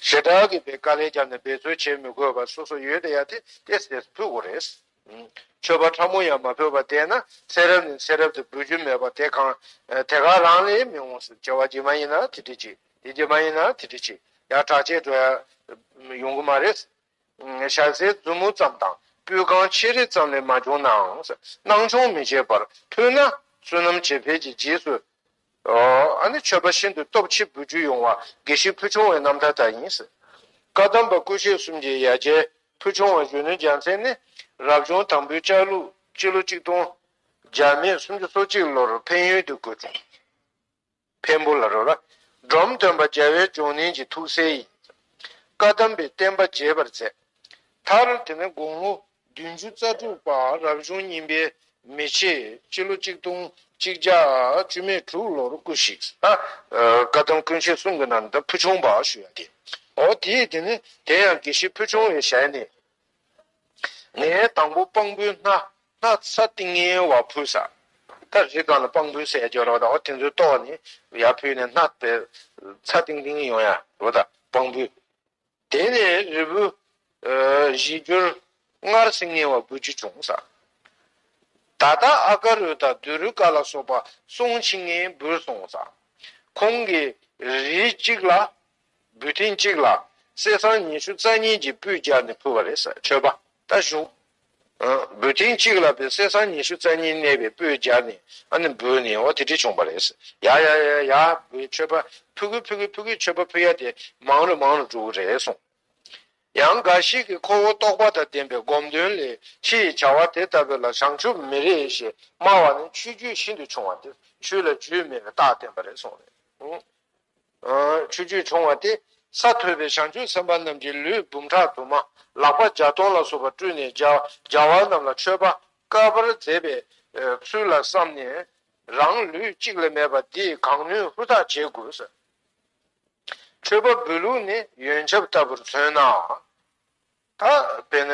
ཞེ་དྲག་གི་བའི་དཀའ་ལས་བརྒྱབ་ནས་འབད་རྩོལ་བྱེད་མི་དགོས་པར་སོ་སོ་ཡོད་དེ་ཡ་དེ་ཏོག་ཙམ་ཕུལ་དགོས་རེད། ཨ་མཆོད་པ་ཕྲ་མོ་ཡང་མ་ཕུལ་བར་བསྡད་ན་ཚེ་རབས་ནས་ཚེ་རབས་དུ་འབུལ་རྒྱུ་མེད་པ་དེ་གང་ཨ་དེ་ག་རང་ལས་མི་འོང་ཟེར། སྐྱེ་བ་རྗེས་མ་ཡིན་ན་དེ་འདྲ་ཅིག་དེ་རྗེས་མ་ཡིན་ན་དེ་འདྲ་ཅིག་ཡར་དྲག་ཆེ་འགྲོ་ཡ་ཡོང་གི་མ་རེད། ཞལ་ཟས་མཛུབ་མོ་ཙམ་དང་སྤུས་རྐང་ཕྱེ་རེ་ཙམ་ལས་མ་བྱུང་ནའང་། སྣང་ཆུང་མི་བྱེད་པར་ཕུལ་ན་བསོད་ནམས་ཇེ་འཕེལ་གྱི་རྗེས་སུ། ཨ་ནི་མཆོད་པ་ཤིན་ཏུ་སྟོབས་ཆེ་འབུལ་རྒྱུ་ཡོང་བ་དགེ་བཤེས་ཕུལ་བྱུང་བའི་རྣམ་ཐར་ལྟར་ཡིན། བཀའ་གདམས་པ་ཀུན་ཤེས་གསུམ་གྱི་ཡ་གྱལ་ཕུལ་བྱུང་བ་གཞོན་ནུ་རྒྱལ་མཚན་ནི་རབ་བྱུང་དང་པོའི་ལྕགས་ལུག་སྤྱི་ལོ་གཅིག་སྟོང་བརྒྱ་མེད་སུམ་ཅུ་སོ་གཅིག་ལོར་ཕན་ཡུལ་དུ་བཀོད་བྱུང་། འཕན་པོ་ལ་རོ་ལ། འབྲོམ་སྟོན་པ་རྒྱལ་བའི་འབྱུང་གནས་ཀྱི་ཐུགས་སྲས་ཡིན། བཀའ་གདམས་པའི་བསྟན་པ་རྒྱས་པར་མཛད། མཐར་དེ་ནས་དགུང་ལོ་བདུན་ཅུ་རྩ་དྲུག་པ་རབ་བྱུང་གཉིས་པའི་མེ་ཕྱེད་སྤྱི་ལོ་གཅིག་སྟོང་གཅིག་བརྒྱ་བཅུ་མེད་དྲུག་ལོར་སྐུ་གཤེགས། ད་བཀའ་གདམས་ཀུན་ཤེས་གསུམ་གྱི་ནང་ནས་ཕུལ་བྱུང་བ་ཞུ་ཡ་དེ། འོ་དེས་དེ་ནས་དེ་ཡང་དགེ་བཤེས་ཕུལ་བྱུང་བའི་ཞལ་ནས། ངས་དང་པོ་སྤང་སྤུན་སྣ་སྣ་ཚ་ཏིང་ངེ་བ་ཕུལ་ས། ད་རི་སྒང་ལ་སྤང་སྤུན་ཟེར་རྒྱུ་རེད་པ། ད་འོ་དེ་ཚོའི་ལྟོགས་ནས་ཡར་ཕུལ་ནས་སྣ་དེ་ཚ་ཏིང་ཏིང་ཡོང་ཡ་རེད་པ། ད་སྤང་སྤུན། དེ་ནས་རིལ་བུ་ཨ་བཞི་འགྱུར་མངར་སིལ་ངེ་བ་འབུལ་རྒྱུ་བྱུང་ས། ད་ལྟ་ཨ་ཀ་རུ་དང་བདུད་རུ་ཀ་ལ་སོགས་པ་བསྲུང་བྱེད་ངེས་འབུལ་སོང་ས། ཁོང་གིས་རི་གཅིག་ལ་འབུལ་ཐེངས་གཅིག་ལ་གསེར་སྲང་ཉི་ཤུ་རྩ་གཉིས་ཀྱི་སྤོས་སྦྱར་ནས་ཕུལ་བ་རེད་ཟེར། མཆོད་པ་ད་ཞུ། འབུལ་ཐེངས་གཅིག་ལ་པའི་གསེར་སྲང་ཉི་ཤུ་རྩ་གཉིས་གནས་པའི་སྤོས་སྦྱར་ནས་ཨ་ནི་འབུལ་ནས་འོ་དེ་འདྲ་བྱུང་བ་རེད། ཡ་ཡ་ཡ་ཡ་འབུལ་མཆོད་པ་ཕུལ་གི་ཕུལ་གི་ཕུལ་གི་མཆོད་པ་ཕུལ་ཡ་དེ་མང་རུ་མང་རུ་འགྲོ་གི་རེད་གསུངས། ཡང་འགའ་ཞིག་གིས་ཁོ་བོ་རྟོགས་པ་དང་ལྡན་པའི་སྒོམ་དོན་ལས་ཕྱི་ཡི་བྱ་བ་དེ་ལྟ་བུ་ལ་བྱང་ཆུབ་མི་རེ་ཞེས་སྨྲ་བ་ནི་ཆོས་བརྒྱུད་ཤིན་ཏུ་ཆུང་བ་སྟེ་ཆོས་ལ་རྒྱུས་མེད་པའི་རྟགས་བསྟན་པ་རེད་གསུངས་རེད། ཆོས་བརྒྱུད་ཆུང་བ་སྟེ། ས་ཐོབ་པའི་བྱང་ཆུབ་སེམས་དཔའ་རྣམས་ཀྱིས་ལུས་འབུམ་ཕྲག་དུ་མ་ལག་པ་བརྒྱ་སྟོང་ལ་སོགས་པ་སྤྲུལ་ནས་རྒྱལ་རྒྱལ་བ་རྣམས་ལ་མཆོད་པ་དཀའ་བར་མཛད་པའི་ཚུལ་ལ་བསམས་ནས་རང་ལུས་གཅིག་ལས་མེད་པ་འདིས་གང་ནུས་ཧུར་ཐག་བྱེད་དགོས། མཆོད་པ་འབུལ་ལུགས་ནི་ཡོན་ཆབ་ལྟ་བུར་མཚོན་ན། ད་དཔེར་ན་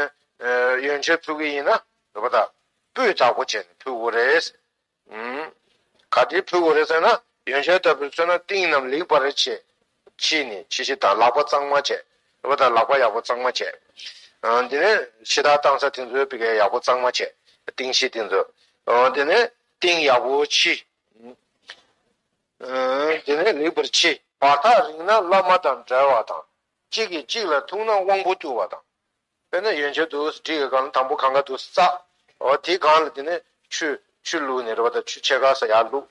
ཡོན་ཆབ་ཕུལ་གི་ཡིན་ན་རེད་པ། ད་སྤོས་དག་པོ་བྱས་ནས་ཕུལ་དགོས་རེད། ཨུམ། ག་དེ་ཕུལ་དགོས་རེད་ཟེར་ན་ཡོན་ཆབ་ལྟ་བུར་མཚོན་ན་ཏིང་རྣམས་ལེགས་པར་ཕྱེ། ཕྱིས་ནས་ཕྱི་ཕྱི་དང་ལག་པ་གཙང་མ་བྱས། རེད་པ། ད་ལག་པ་ཡག་པོ་གཙང་མ་བྱས། ཨ་དེ་ནས་ཕྱི་ཐག་བཏང་ས་དེ་ཚོའི་བི་གའི་ཡག་པོ་གཙང་མ་བྱས། ཏིང་ཕྱི་དེ་ཚོ། ཨ་དེ་ནས་ཏིང་ཡག་པོ་ཕྱིས། ཨ་དེ་ནས་ལེགས་པར་ཕྱིས། བར་ཐག་རིང་ན་བླ་མ་དང་བྲལ་བ་དང་། གཅིག་གིས་གཅིག་ལ་ཐུག་ན་དབང་པོ་རྟུལ་བ་དང་། དཔེར་ན་ཡོན་ཆབ་འདུག་སེ་སྒྲིག་གི་སྒང་ལ་དང་པོ་གང་ག་འདུག་སེ་བཙགས། འོ་དེའི་སྒང་ལ་དེ་ནས་ཆུ་ཆུ་བླུགས་ནས་རེད་པ། ད་ཆུ་ཕྱེད་ཀ་ཙམ་ཡར་བླུགས།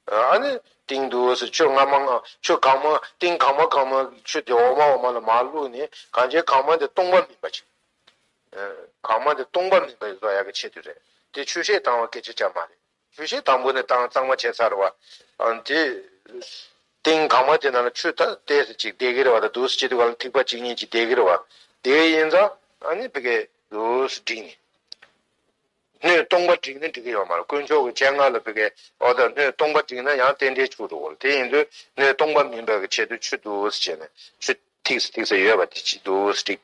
ཨ་ནི་ཏིང་འདུག་སེ་ཆུ་སྔ་མ་ཆུ་གང་མ་ཏིང་གང་མ་གང་མ་ཆུ་དེ་འོག་མ་འོག་མ་ལ་མར་བླུགས་ནས་གང་བྱས་གང་མ་དེ་སྟོང་པ་མིན་པ་ཅིག་གང་མ་དེ་སྟོང་པ་མིན་པ་བཟོ་ཡག་གི་ཆེད་དུ་རེད། དེ་ཆུ་ཤེལ་བཏང་བ་སྐད་ཆ་ཅང་མ་རེད། ཆུ་ཤེལ་དང་པོ་ནས་བཏང་གཙང་མ་བྱས་ཚར་བ། ཨ་དེ། ཏིང་གང་མ་དེ་ནང་ལ་ཆུ་ད་ཏོག་ཙམ་ཅིག་བསྡད་ཀྱི་རེད་པ། ད་འདུག་སེ་བྱེད་དུས་སྒང་ལ་ཐིགས་པ་གཅིག་གཉིས་ཅིག་བསྡད་ཀྱི་རེད་པ། དེ་ཡིན་ཙང་ཨ་ནི་བི་གའི་འདུག་སེ་བསྒྲིགས་ནས། སྣོད་སྟོང་པ་བསྒྲིགས་ན་འགྲིག་གི་ཡོད་མ་རེད། དཀོན་མཆོག་གི་སྤྱན་སྔ་ལ་བི་གའི་འོ་ད་སྣོད་སྟོང་པ་བསྒྲིགས་ན་ཡང་རྟེན་འབྲེལ་འཆུག་འགྲོ་གི་རེད། དེ་ཡིན་དུས་སྣོད་སྟོང་པ་མིན་པའི་གི་ཆེད་དུ་ཆུ་འདུག་སེ་བྱས་ནས་ཆུ་ཐིགས་སེ་ཐིགས་སེ་ཡོད་པ་དེ་ཅིག་འདུག་སེ་བསྒྲིགས།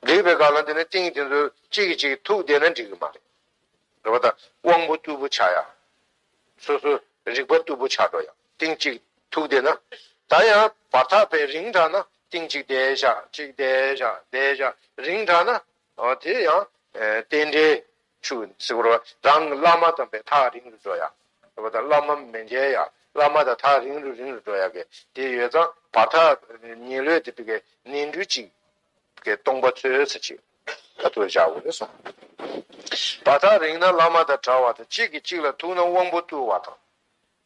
བསྒྲིགས་པའི་སྒང་ལ་དེ་ནས་ཏིང་དེ་ཚོ་གཅིག་གིས་གཅིག་ཐུག་བསྡད་ན་འགྲིག་གི་མ་རེད། རེད་པ། ད་དབང་པོ་རྟུལ་པོ་ཆགས་ཡ། སོ་སོ་རིག་པ་རྟུལ་པོ་ཆགས་འགྲོ་ཡ། ཏིང་གཅིག་ཐུག་བསྡད་ན། ད་ཡང་བར་ཐག་དཔེ་རིང་དྲགས་ན་ཏིང་གཅིག་བསྡད་བཞག་གཅིག་བསྡད་བཞག་བསྡད་བཞག་རིང་དྲགས་ན། འོ་དེ་ཡང་རྟེན་འབྲེལ་འཆུག་ཟེར་བ་རེད་པ། རང་གི་བླ་མ་དང་དཔེ་ཐག་རིང་རུ་འགྲོ་ཡ། རེད་པ། ད་བླ་མ་མི་མཇལ་ཡ། བླ་མ་དང་ཐག་རིང་རུ་རིང་རུ་འགྲོ་ཡ་གི་དེ་ཡོད་ཙང་བར་ཐག་ཉེ་ལོས་དེ་བི་གའི་ནས་འབྲུ་གཅིག་གི་སྟོང་པ་ཚོད་ས་ཅིག་ད་དུ་བཞག་དགོས་རེད་གསུངས། བར་ཐག་རིང་ན་བླ་མ་དང་བྲལ་བ་དང་། གཅིག་གིས་གཅིག་ལ་ཐུག་ན་དབང་པོ་རྟུལ་བ་དང་།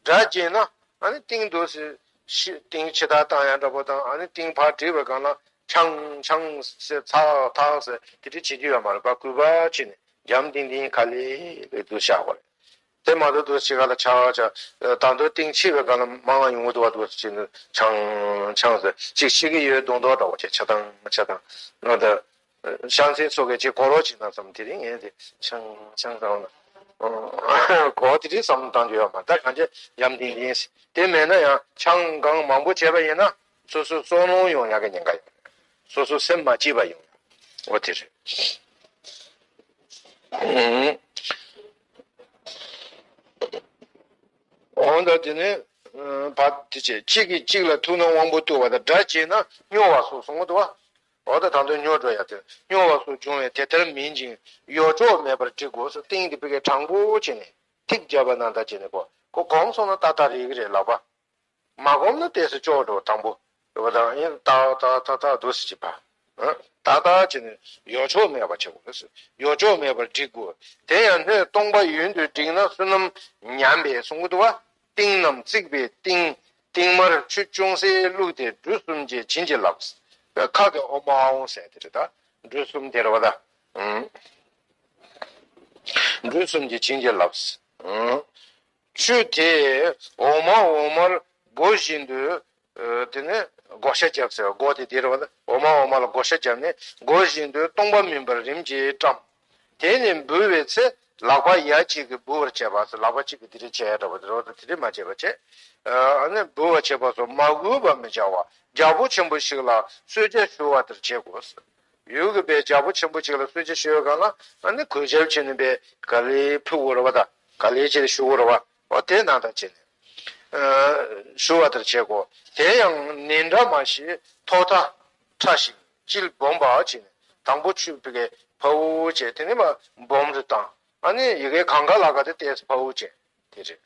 སྒྲ་བརྗེད་ན་ཨ་ནི་ཏིང་འདུག་སེ་ཤི་ཏིང་ཕྱི་ཐག་བཏང་ཡ་འདྲ་པོ་དང་། ཨ་ནི་ཏིང་ཕར་བསྒྲིགས་པའི་སྒང་ལ་ཆང་ཆང་ཟེར་ཚག་ཐག་ཟེར་དེ་འདྲ་བྱེད་རྒྱུ་ཡོད་མ་རེད་པ། གུས་པ་བྱས་ནས་འཇམ་ཐིང་ཐིང་ག་ལེ་ལེ་འདུག་བཞག་པ་རེད། དེ་མ་གཏོགས་འདུག་སེ་ག་ལ་ཆག་ཆག་ད་དུང་ཏིང་ཕྱི་བའི་སྒང་ལ་མང་བ་ཡོང་གི་འདུག་བ། འདུག་སེ་བྱས་ནས་ཆང་ཆང་ཟེར་ཅིག་ཤི་གི་ཡོད་མདོག་མདོག་འདྲ་བོ་བྱས། ཆ་ཚང་ཆ་ཚང་ང་ད་ཤང་ཚན་སོགས་ཀྱི་ཅིག་གོ་རོགས་བྱེད་ན་བསམ། དེ་རིང་ངས་དེ་ཆང་ཆང་ཟེར་བ་ན་གོ་དེ་རིང་བསམ་བློ་བཏང་རྒྱུ་ཡོད་མ་རེད། ད་གང་བྱས་འཇམ་ཐིང་ཐིང་ཟེར། དེ་མེད་ན་ཡང་ཆང་གང་མང་པོ་བྱས་པ་ཡིན་ན་སོ་སོ་བསོད་ནམས་ཡོང་ཡག་གི་ཉེན་ཁ་ཡོད། སོ་སོ་སེམས་མ་སྐྱིད་པ་ཡོང་ཡག་འོ་དེ་རེད། འོ་ད་དེ་ནས་ཨ་བ་དེ་བྱས། གཅིག་གིས་གཅིག་ལ་ཐུག་ན་དབང་པོ་རྟུལ་བ་དང་། སྒྲ་བརྗེད་ན་སྨྱོ་བ་སོགས་གསུངས་འདུག་བ། འོ་ད་ད་དུང་སྨྱོ་འགྲོ་ཡ་དེ། སྨྱོ་བ་སོགས་འབྱུང་བས་དེ་ལྟར་མིན་ཅིང་གཡོ་ཅོག་མེད་པར་བསྒྲིག་དགོས་སོ། ཏིང་དེ་བི་གའི་དྲང་པོ་བྱས་ནས་ཐིག་བརྒྱབ་པ་ནང་ལྟར་བྱས་ནས་གོ་གོ་གོམས་སོང་ན་ཏག་ཏག་རེད་ཀྱི་རེད་ལགས་པ། མ་གོམས་ན་ཏོག་ཙམ་ཅོག་འགྲོ་དང་པོ། རེད་པ། ད་ཡིན་ཏག་ཏག་ཏག་ཏག་འདུག་སེ་བྱེད་པ། ཨ་ཏག་ཏག་བྱས་ནས་གཡོ་ཅོག་མེད་པ་བྱེད་དགོས། གཡོ་ཅོག་མེད་པར་བསྒྲིག་དགོས། དེ་ཡང་སྣོད་སྟོང་པ་ཡུན་དུ་བསྒྲིགས་ན་བསོད་ནམས་ཉམས་པས་གསུང་གི་འདུག་བ། ཏིང་རྣམས་བརྩིགས་པའི་ཏིང་ཏིང་མར་ཆུ་ཅུང་ཟད་བླུགས་ཏེ་འབྲུ་གསུམ་གྱིས་བྱིན་གྱིས་བརླབས། ཁ་གི་ཨོཾ་ཨཱཿཧཱུྃ་ཟེར་དེ་རེད། ད་འབྲུ་གསུམ་དེ་རེད་པ། ད་ཨུམ། འབྲུ་གསུམ་གྱིས་བྱིན་གྱིས་བརླབས། ཨུམ། ཆུ་དེས་འོ་མ་འོ་མར་བསྒོ་བཞིན་དུ། ཨ་དེ་ནས་བགོ་བཤའ་བརྒྱབ་ཟེར། བགོ་དེ་དེ་རེད་པ། འོ་མ་འོ་མ་ལ་བགོ་བཤའ་བརྒྱབ་ནས་བགོ་བཞིན་དུ་སྟོང་པ་མིན་པར་རིམ་གྱིས་བཀྲམ། དེ་ནས་འབུལ་བའི་ཚེ་ལག་པ་ཡ་གཅིག་གིས་འབུལ་བར་བྱེད་པ་ཟེར། ལག་པ་གཅིག་གིས་དེ་རེད་བྱས་འདྲ་པོ་དེ་རེད་པ། དེ་རེད་མ་བྱས་པ་བྱས། ཨ་ནི་འབུལ་བར་བྱེད་པ་སོགས་མ་གུས་པ་མི་བྱ་བར་རྒྱལ་པོ་ཆེན་པོ་ཞིག་ལ་གསོལ་ཇ་ཞུ་བ་ལྟར་བྱེད་དགོས། ཡུལ་གྱི་པའི་རྒྱལ་པོ་ཆེན་པོ་ཅིག་ལ་གསོལ་ཇ་ཞུ་བའི་སྒང་ལ་ཨ་ནི་གུས་ཞབས་བྱས་ནས་པའི་ག་ལེ་ཕུལ་དགོས་རེད་པ། ད་ག་ལེ་བྱས་ནས་ཞུ་དགོས་རེད་པ། འོ་དེ་ནང་ལྟར་བྱས་ནས་ཨ་ཞུ་བ་ལྟར་བྱེད་དགོས། དེ་ཡང་ནཻ་ཌཱ་མ་ཞེས་ཐོག་མཐའ་ཕྲ་ཞིང་དཀྱིལ་སྦོམ་པ་བྱས་ནས་དང་པོ་ཆུ་བི་གའི་ཕ་བུ་བྱས། དེ་ནས་མ་སྦོམ་རུ་བཏང་། ཨ་ནི་ཡི་གེ་གང་ག་ལ་ག་དེ་ཏོག་ཙམ་ཕ་བུ་བྱས། དེ་རེད།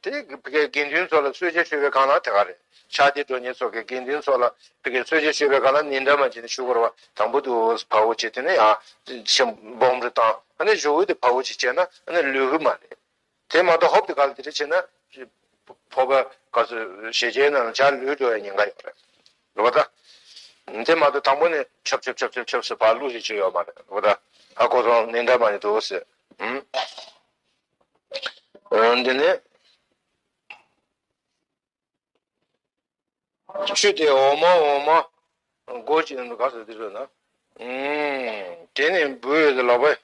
དེ་དགེ་འདུན་ཚོ་ལ་གསོལ་ཇ་མཆོད་པའི་སྒང་ལ་དེ་ག་རེད། ཕྱག་དེ་འགྲོ་མཁན་ཚོ་གི་དགེ་འདུན་ཚོ་ལ་དེ་གའི་གསོལ་ཇ་མཆོད་པའི་སྒང་ལ་ནི་འདྲ་མ་བྱས་ནས་ཞུ་དགོས་རེད་བ། དང་པོ་དུ་བ་བོ་བྱས། དེ་ནས་ཡང་ཆེན་སྦོམ་རེ་བཏང་། ཨ་ནི་བཞུགས་དེ་བ་བོ་བྱས་བྱས་ན་ཨ་ནི་ལུས་གི་མ་རེད། དེ་མ་གཏོགས་ཧོབ་དེ་ག་ལ་དེ་རེ་བྱས་ན་ཕོ་བ་ག་ཚོད་ཞེ་བྱའི་ནང་ལ་ཇ་ལུས་འགྲོ་ཡ་ཉེན་ཁ་ཡོད་རེད། རེད་བ་ད། དེ་མ་གཏོགས་དང་པོ་ནས་ཆབ་ཆབ་ཆབ་ཆབ་ཆབ་སུ་བ་ལུས་ཞིག་ཆོད་ཡོད་མ་རེད། རེད་བ་ད། ཨ་ཁོ་ཚོ་ནི་འདྲ་མ་ནི་འདུག་ཟེར། ཨ་འདི་ནས། ཆུ་དེ་འོ་མ་འོ་མ། སྒོ་གཅིག་ནང་དུ་ག་ཟེར་དེ་ཚོ་ན། ཨུམ། དེ་ནས་འབུལ་ཡོད་དེ་ལག་པས།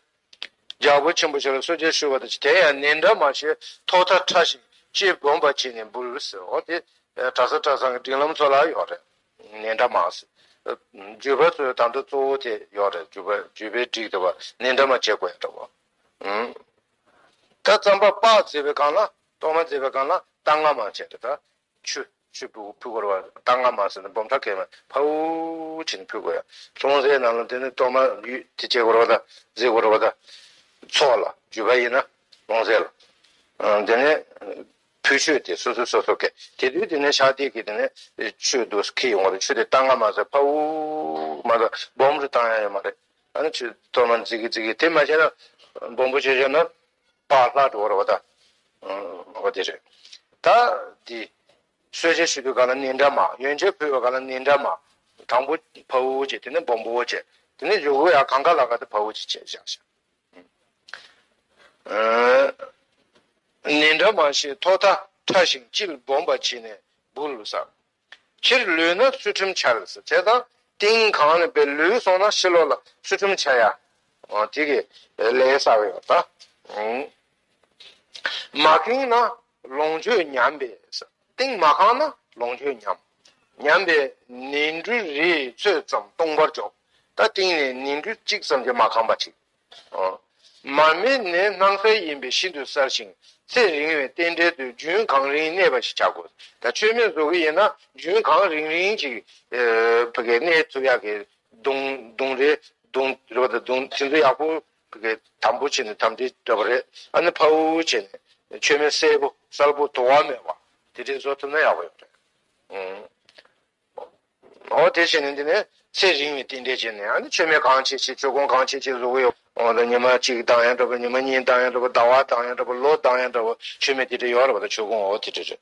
རྒྱལ་པོ་ཆེན་པོ་ཞིག་ལ་གསོལ་ཇ་ཞུ་བ་དང་། དེ་ཡང་ནི་འདྲ་མ་ཞིག་ཐོག་མཐའ་ཕྲ་ཞིང་ལྕེ་སྦོམ་པ་བྱས་ནས་འབུལ་ཟེར། འོ་དེ་གྲྭ་ས་གྲྭ་ཚང་གི་སྒྲིག་ལམ་ཚོ་ལ་ཡོད་རེད། ནི་འདྲ་མ་ཟེར། བརྒྱུད་པ་ཚོའི་ད་ལྟ་གཙོ་བོ་དེ་ཡོད་རེད། བརྒྱུད་པ་བརྒྱུད་པའི་སྒྲིག་དེ་བ་ནི་འདྲ་མ་བྱེད་དགོས་ཡ་འདྲ་བོ། ཨུམ། ད་རྩམ་པ་སྤགས་བརྫིས་པའི་སྒང་ལ། གཏོར་མ་བརྫིས་པའི་སྒང་ལ་གཏང་སྔ་མ་བྱས་ཏེ་ད། ཆུ་ཆུ་ཕུལ་ཕུལ་དགོས་རེད་བ། གཏང་སྔ་མ་ཟེར་ན་སྦོམ་ཕྲ་གས་མ་ཕ་འུ་བྱས་ནས་ཕུལ་དགོས་ཡ། ལྷུང་བཟེད་ནང་ལ་དེ་ནི་གཏོར་མ་ཡུད་དེ་བྱེད་དགོས་རེད་བ། ད་བརྫི་དགོས་རེད་བ། ད་ཚོགས་ལ་བརྒྱུད་པ་ཡིན་ན་ལྷུང་བཟེད་ལ། ཨ་དེ་ནས་ཕུལ་ཆོས་དེ་སོ་སོ་སོ་སོ་གས་དེ་དུས་དེ་ནས་ཕྱག་དེ་གིས་དེ་ནས་ཆུ་དུ་ཁྱེར་ཡོང་བ་རེད། ཆུ་དེ་གཏང་སྔ་མ་ཟེར་ཕ་འུ་མ་ད་སྦོམ་རུ་གཏང་ཡ་ཡོད་མ་རེད། ཨ་ནི་ཆུ་གཏོར་མ་བརྫི་གི་བརྫི་གི་དེ་མ་བྱས་ན་སྦོམ་པོ་བྱས་བྱས་ན། པ་ལྷག་འགྲོ་བ་རེད་བ་ད། འོ་དེ་རེད། ད་འདི། གསོལ་ཇ་ཞུ་དུས་ག་ལ་ནི་འདྲ་མ། ཡོན་ཆབ་ཕུལ་བ་ག་ལ་ནི་འདྲ་མ། དང་པོ་ཕ་བོ་བྱས། དེ་ནས་སྦོམ་པོ་བྱས། དེ་ནས་ཡོ་གུ་ཡ་གང་ག་ལ་ག་དེ་ཕ་བོ་བྱས་བྱས་བཞག་བཞག་ནི་འདྲ་མ་ཞེས་ཐོག་མཐའ་ཕྲ་ཞིང་ལྕེ་སྦོམ་པ་བྱས་ནས་འབུལ་ལོ་ཟེར། ཕྱིར་ལུས་ན་ཚུལ་ཁྲིམས་འཆལ་ཟེར། བྱས་ཙང་སྟེང་གང་ནས་པའི་ལུས་སོང་ན་ཕྱི་ལོགས་ལ་ཚུལ་ཁྲིམས་འཆལ་ཡ། འོ་དེ་གི་ལས་བསགས་ཡོད་ད། མ་ཁེངས་ན་ལོངས་སྤྱོད་ཉམས་པས་ཟེར། སྟེང་མ་ཁེངས་ན་ལོངས་སྤྱོད་ཉམས། ཉམས་པས་ནཻ་འབྲུ་རེ་ཚོད་ཙམ་སྟོང་པར་འཇོག་ད་སྟེང་ནས་ནཻ་འབྲུ་གཅིག་ཙམ་གྱིས་མ་ཁེངས་པ་ཅིག་མར་མེ་ནི་སྣང་གསལ་ཡིན་པས་ཤིན་ཏུ་གསལ་ཞིང་ཚེ་རིང་བའི་རྟེན་འབྲེལ་དུ་རྒྱུན་གང་རིང་གནས་པ་ཞིག་བྱ་དགོས། ད་མཆོད་མེ་བཟོ་གི་ཡིན་ན་རྒྱུན་གང་རིང་རིང་ཅིག་ཨ་བུ་གའི་གནས་ཐུབ་ཡག་གི་གདུང་གདུང་རེ་གདུང་རེ་བ་དང་གདུང་དེ་ཚོ་ཡག་པོ་བུ་གའི་དམ་པོ་བྱས་ནས་དམ་འདྲེ་འདྲ་པོ་རེད། ཨ་ནི་ཕ་བོ་བྱས་ནས་མཆོད་མེ་གསལ་པོ་གསལ་པོ་དུ་བ་མེད་པ་དེ་འདྲས་བཟོ་ཐུབ་ན་ཡག་པོ་ཡོད་རེད། ཨང་། འོ་དེ་བྱས་ནས་འདི་ནས་ཚེ་རིང་བའི་རྟེན་འབྲེལ་བྱས་ནས། ཨ་ནི་མཆོད་མེ་གང་ཆེ་ཆེ་མཆོད་ཀོང་གང་ཆེ་ཆེ་བཟོ་གི་ཡོད། འོ་ད་ཉི་མ་གཅིག་ལྡང་ཡང་འདྲ་པོ། ཉི་མ་གཉིས་ལྡང་ཡང་འདྲ་པོ། ཟླ་བ་ལྡང་ཡང་འདྲ་པོ། ལོ་ལྡང་ཡང་འདྲ་པོ། མཆོད་མེ་དེ་འདྲ་ཡོད་རེད་བ། ད་མཆོད་ཀོང་འོ་དེ་འདྲ་རེད།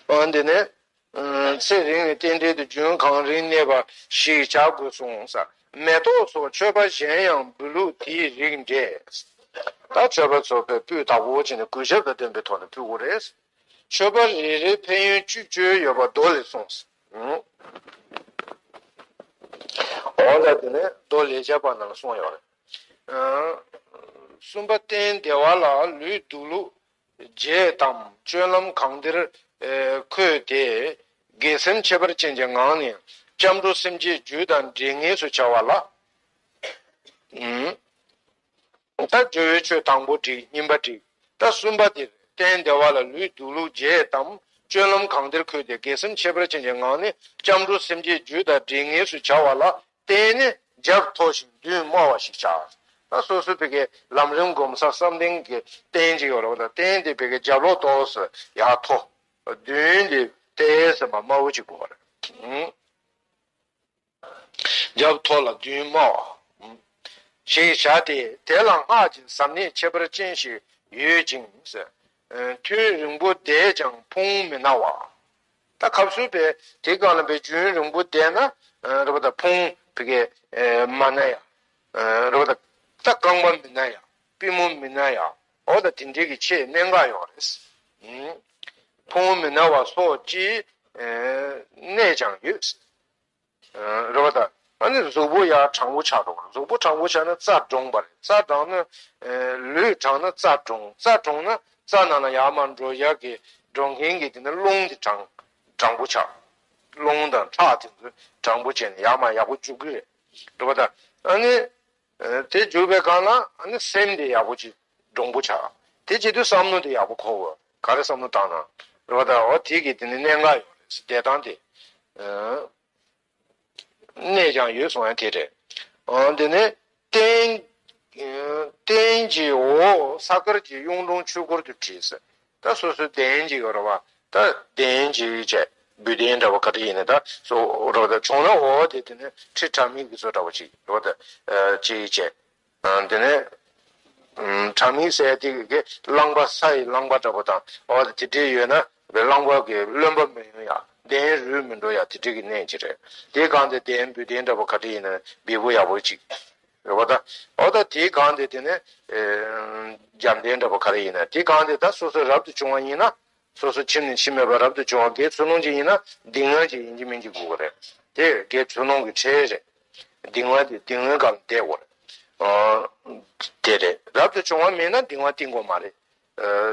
འོ་འདི་ནས་ཚེ་རིང་བའི་རྟེན་འབྲེལ་དུ་རྒྱུན་གང་རིང་གནས་པ་ཞིག་བྱ་དགོས་གསུངས་ས། མེ་ཏོག་སོགས་མཆོད་པ་གཞན་ཡང་འབུལ་ལུགས་དེའི་རིགས་འགྲེ། ད་མཆོད་པ་ཚོ་དཔེ་སྤུས་དག་པོ་བྱས་ནས་གུས་ཞབས་དང་ལྡན་པའི་ཐོག་ནས་ཕུལ་དགོས་རེད། མཆོད་པ་རེ་རེའི་ཕན་ཡོན་བཅུ་བཅུ་ཡོད་པ་མདོ་ལས་གསུངས། འོ་ད་དེ་ནས་མདོ་ལས་བྱ་བ་ནང་ལ་གསུངས་ཡོད་རེད། གསུམ་པ་སྟན་བདེ་བ་ལ་ལུས་སྡུག་ལུགས་བརྒྱད་དམ་སྤྱོད་ལམ་གང་བདེར་འཁོད་དེ། དགེ་སེམས་ཁྱད་པར་ཅན་གྱི་ངང་ནས་སྐྱབས་འགྲོ་སེམས་བསྐྱེད་རྒྱུད་དང་འབྲེལ་ངེས་སུ་བྱ་བ་ལ། ད་སྦྱོར་བའི་ཆོས་དང་པོ་འགྲིག་གཉིས་པ་འགྲིག་ད་གསུམ་པ་དེ་སྟན་བདེ་བ་ལ་ལུས་སྡུག་ལུགས་བརྒྱད་དམ་སྤྱོད་ལམ་གང་བདེར་འཁོད་དེ། དགེ་སེམས་ཁྱད་པར་ཅན་གྱི་ངང་ནས་སྐྱབས་འགྲོ་སེམས་བསྐྱེད་རྒྱུད་དང་འབྲེལ་ངེས་སུ་བྱ་བ་ལ་བརྟེན་ནས་རྒྱབ་མཐོ་ཞིང་མདུན་དམའ་བ་ཞིག་བྱ། ད་སོ་སོ་བོད་ཀྱི་ལམ་རིམ་སྒོམ་ས་བསམ་གཏན་གྱི་རྟེན་ཅིག་ཡོད་རེད་བ། ད་རྟེན་དེ་བོད་ཀྱི་རྒྱབ་ལོགས་ཏོག་ཙམ་ཡར་མཐོ། མདུན་དེ་ཏོག་ཙམ་དམའ་བོ་ཅིག་དགོས་པ་རེད། རྒྱབ་མཐོ་ལ་མདུན་དམའ་བ་ཞིག་བྱ་སྟེ། དེ་ལ་སྔགས་ཀྱི་ཟབ་གནད་ཁྱད་པར་ཅན་ཞིག་ཡོད་ཅིང་། ཐུན་རིང་པོ་བསྡད་ཀྱང་ཕུང་མི་ན་བ། ད་ཁབ་སུ་པས་དེ་གང་ལ་པའི་རྒྱུན་རིང་པོ་བསྡད་ན་རེད་བ། ད་ཕུང་བི་གའི་མ་ན་ཡ་རེད་བ། ད་རྐང་པ་མི་ན་ཡ་པུས་མོ་མི་ན་ཡ་འོ་ད་དེ་འདྲའི་གི་ཆེས་གནད་འགག་ཡོད་རེད། ཕུང་མི་ན་བ་སོགས་ཀྱི་གནད་ཀྱང་ཡོད། རེད་བ། ད་ཨ་ནི་གཟུགས་པོ་ཡང་དྲང་པོ་ཆགས་འགྲོ་བ། གཟུགས་པོ་དྲང་པོ་ཆགས་ན་རྩ་གྲོངས་པ་རེད། རྩ་གྲོངས་ན་ལུས་དྲང་ན་རྩ་གྲོངས། རྩ་གྲོངས་ན་རྩ་ནང་ལ་ཡར་མར་འགྲོ་ཡག་གི་འགྲོ་མཁན་གྱི་དེ་ནི་རླུང་དེ་དྲང་དྲང་པོ་ཆགས། རླུང་དང་ཁྲག་དེ་ཚོ་དྲང་པོ་བྱས་ནས་ཡར་མར་ཡག་པོ་འཇུག་གི་རེད། རེད་བ། ད་ཨ་ནི་དེ་འཇུག་པའི་སྒང་ལ་ཨ་ནི་སེམས་དེ་ཡག་པོ་ཅིག་དྲང་པོ་ཆགས། དེ་བྱེད་དུས་བསམ་བློ་དེ་ཡག་པོ་འཁོར་དགོས། ག་རེ་བསམ་བློ་བཏང་ན་རེད་བ། ད་འོ་དེ་གི་དེ་ནི་གནད་འགག་ཡོད་རེད། བསྡད་སྟངས་དེ། གནད་ཀྱང་ཡོད་གསུང་ཡང་དེ་རེད། འོ་དེ་ནས་སྟེང་སྟེང་གི་འོག་ས་དཀར་གྱི་གཡུང་དྲུང་ཆོས་འཁོར་དུ་བྲིས་ཟེར། ད་སོ་སོའི་གདན་ཅིག་ཡོད་རེད་བ། ད་གདན་ཅིག་བྱས་འབུལ་གདན་འདྲ་བོ་ག་རེ་ཡིན་ན་ད་སོ་རེད་བ། ད་བྱུང་ན་འོ་དེ་དེ་ནས་ཁྲི་གྲངས་མེད་ཀྱི་བཟོ་འདྲ་བོ་ཅིག་རེད་བ། ད་ཅིག་བྱས། དེ་ནས་གྲངས་མེད་ཟེར་དེ་གི་རླངས་པ་ས་ཡི་རླངས་པ་འདྲ་བོ་དང་འོ་དེ་འདྲས་ཡོད་ན་རླངས་པ་གི་རློན་པ་མི་ཡོང་ཡ། གདན་རུལ་མི་འགྲོ་ཡ་དེ་འདྲས་ཀྱི་གནས་ཅིག་རེད། དེ་གང་དེ་གདན་འབུལ་གདན་འདྲ་བོ་ག་རེ་ཡིན་ན་འབེལ་པོ་ཡག་པོ་ཅིག་རེད་བ། ད་འོ་ད་དེའི་སྒང་དེ་དེ་ནས་འཇམ་གདན་འདྲ་པོ་ག་རེ་ཡིན་ན་དེའི་སྒང་དེ་ད་སོ་སོ་རབ་ཏུ་བྱུང་བ་ཡིན་ན། སོ་སོ་ཁྱིམ་ནས་ཁྱིམ་མེད་པར་རབ་ཏུ་བྱུང་བ་དགེ་ཚུལ་སློང་ཅིག་ཡིན་ན་སྡིག་ངན་ཅིག་ཡིན་གཅིག་མིན་གཅིག་དགོས་ཀྱི་རེད། དེ་དགེ་ཚུལ་སློང་གི་ཁྲལ་རེད། སྡིག་ངན་དེ་སྡིག་ངན་སྒང་ལ་བསྡད་དགོས་རེད། དེ་རེད། རབ་ཏུ་བྱུང་བ་མིན་ན་སྡིག་ངན་བསྟེན་དགོས་མ་རེད།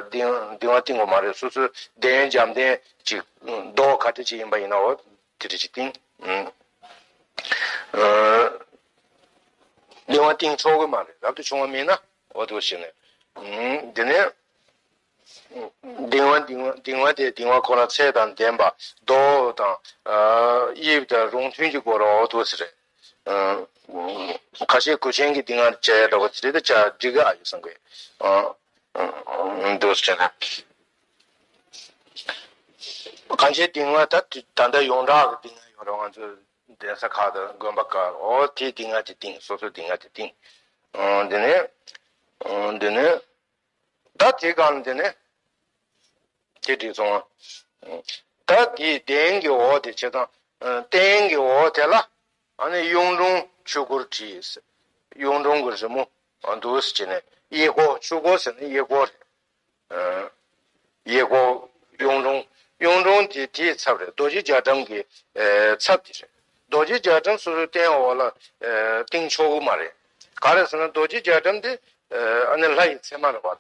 སྡིག་སྡིག་ངན་བསྟེན་དགོས་མ་རེད། སོ་སོའི་གདན་འཇམ་གདན་ཅིག་རྡོ་ག་འདྲ་ཅིག་ཡིན་པ་ཡིན་ན་འོ་དེ་འདྲ་ཅིག་བསྟེན། སྡིག་ངན་བསྟེན་ཆོག་གི་མ་རེད། རབ་ཏུ་བྱུང་བ་མིན་ན་འོ་དེ་བྱས་ནས། དེ་ནས་སྡིག་ངན་སྡིག་ངན་སྡིག་ངན་དེ་སྡིག་ངན་ཁོ་ན་ཚད་དང་ལྡན་པ་རྡོ་དང་དབྱིབས་དང་རུང་མཐུན་གྱི་སྐོར་འོ་དེ་ཟེར་རེད། ཁ་ཤས་གོས་ཆེན་གྱི་སྡིག་ངན་བྱས་འདྲ་བོ་དེ་རེད། ད་བྱ་འགྲིག་གི་ཨ་ཡོད་བསམ་གི་འདུག་ཟེར་ན། གང་ཅིའི་སྡིག་ངན་ད་ད་ལྟ་ཡོངས་གྲགས་ཀྱི་སྡིག་ངན་ཡོད་རེད། ང་ཚོའི་གདན་ས་ཁག་དང་དགོན་པ་ཁག་འོ་དེའི་སྡིག་ངན་དེ་བསྟེན། སོ་སོའི་སྡིག་ངན་དེ་བསྟེན། འདི་ནས་འདི་ནས་ད་དེའི་སྒང་འདི་ནས་དེ་བྲིས་སོང་། ད་དེའི་གདན་གྱི་འོག་དེ་བྱས་ཙང་རྟེན་གྱི་འོག་དེ་ལ་ཨ་ནི་གཡུང་དྲུང་ཆོས་སྐོར་བྲིས། གཡུང་དྲུང་གི་རི་མོ་འདུག་ཟེར་བྱས་ནས་གཡས་སྐོར། ཆོས་སྐོར་ཟེར་ན་གཡས་སྐོར་རེད། གཡས་སྐོར་གཡུང་དྲུང་། གཡུང་དྲུང་དེ་དེའི་ཚབ་རེད། རྡོ་རྗེ་རྒྱ་གྲམ་གྱི་ཚབ་དེ་རེད། རྡོ་རྗེ་རྒྱ་གྲམ་སོ་སོའི་རྟེན་འོག་ལ་བཏིང་ཆོག་གི་མ་རེད། ག་རེ་ཟེར་ན་རྡོ་རྗེ་རྒྱ་གྲམ་དེ་ཨ་ནི་ལྷ་ཡི་མཚན་མ་རེད་བ།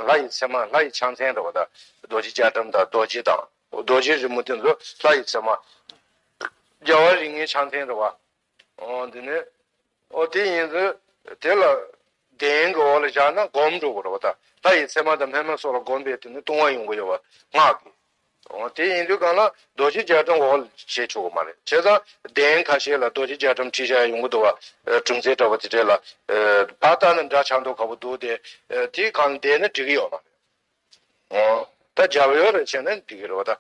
ལྷ་ཡི་མཚན་མ། ལྷ་ཡི་ཕྱག་མཚན་རེད་བ། ད་རྡོ་རྗེ་རྒྱ་གྲམ་དང་རྡོ་རྗེ་དང་རྡོ་རྗེ་རི་མོ་དེ་ཚོ་ལྷ་ཡི་མཚན་མ། རྒྱལ་བ་རིགས་ལྔའི་ཕྱག་མཚན་རེད་བ། འོ་འདི་ནས། འོ་དེ་ཡིན་ཚུལ་དེ་ལ་གདན་གྱི་འོག་ལ་བཞག་ན་སྒོམ་འགྲོ་དགོས་རེད་བ། ད་ལྷ་ཡི་མཚན་མ་དང་སྨན་མ་སོགས་ལ་སྒོམ་པའི་དེ་ནི་ལྟུང་བ་ཡོང་གི་ཡོད་བ་སྔགས་ཀྱི། འོ་དེ་ཡིན་དུས་གང་ལ་རྡོ་རྗེ་རྒྱ་གྲམ་འོག་ལ་བྱེད་ཆོག་གི་མ་རེད། བྱས་ཙང་གདན་ཁ་ཤས་ལ་རྡོ་རྗེ་རྒྱ་གྲམ་བྲིས་བཞག་ཡོང་གི་འདུག་བ། གྲུབ་ཚེ་འདྲ་བ་དེ་འདྲས་ལ་ཕར་ལྟ་ན་འདྲ་ཆགས་མདོག་ཁ་པོ་འདུག་སྟེ། དེའི་གང་ལ་བསྡད་ན་འགྲིག་གི་ཡོད་མ་རེད། འོ། ད་རྒྱབ་ཡོལ་རེ་བྱས་ན་འགྲིག་གི་རེད་བ་ད།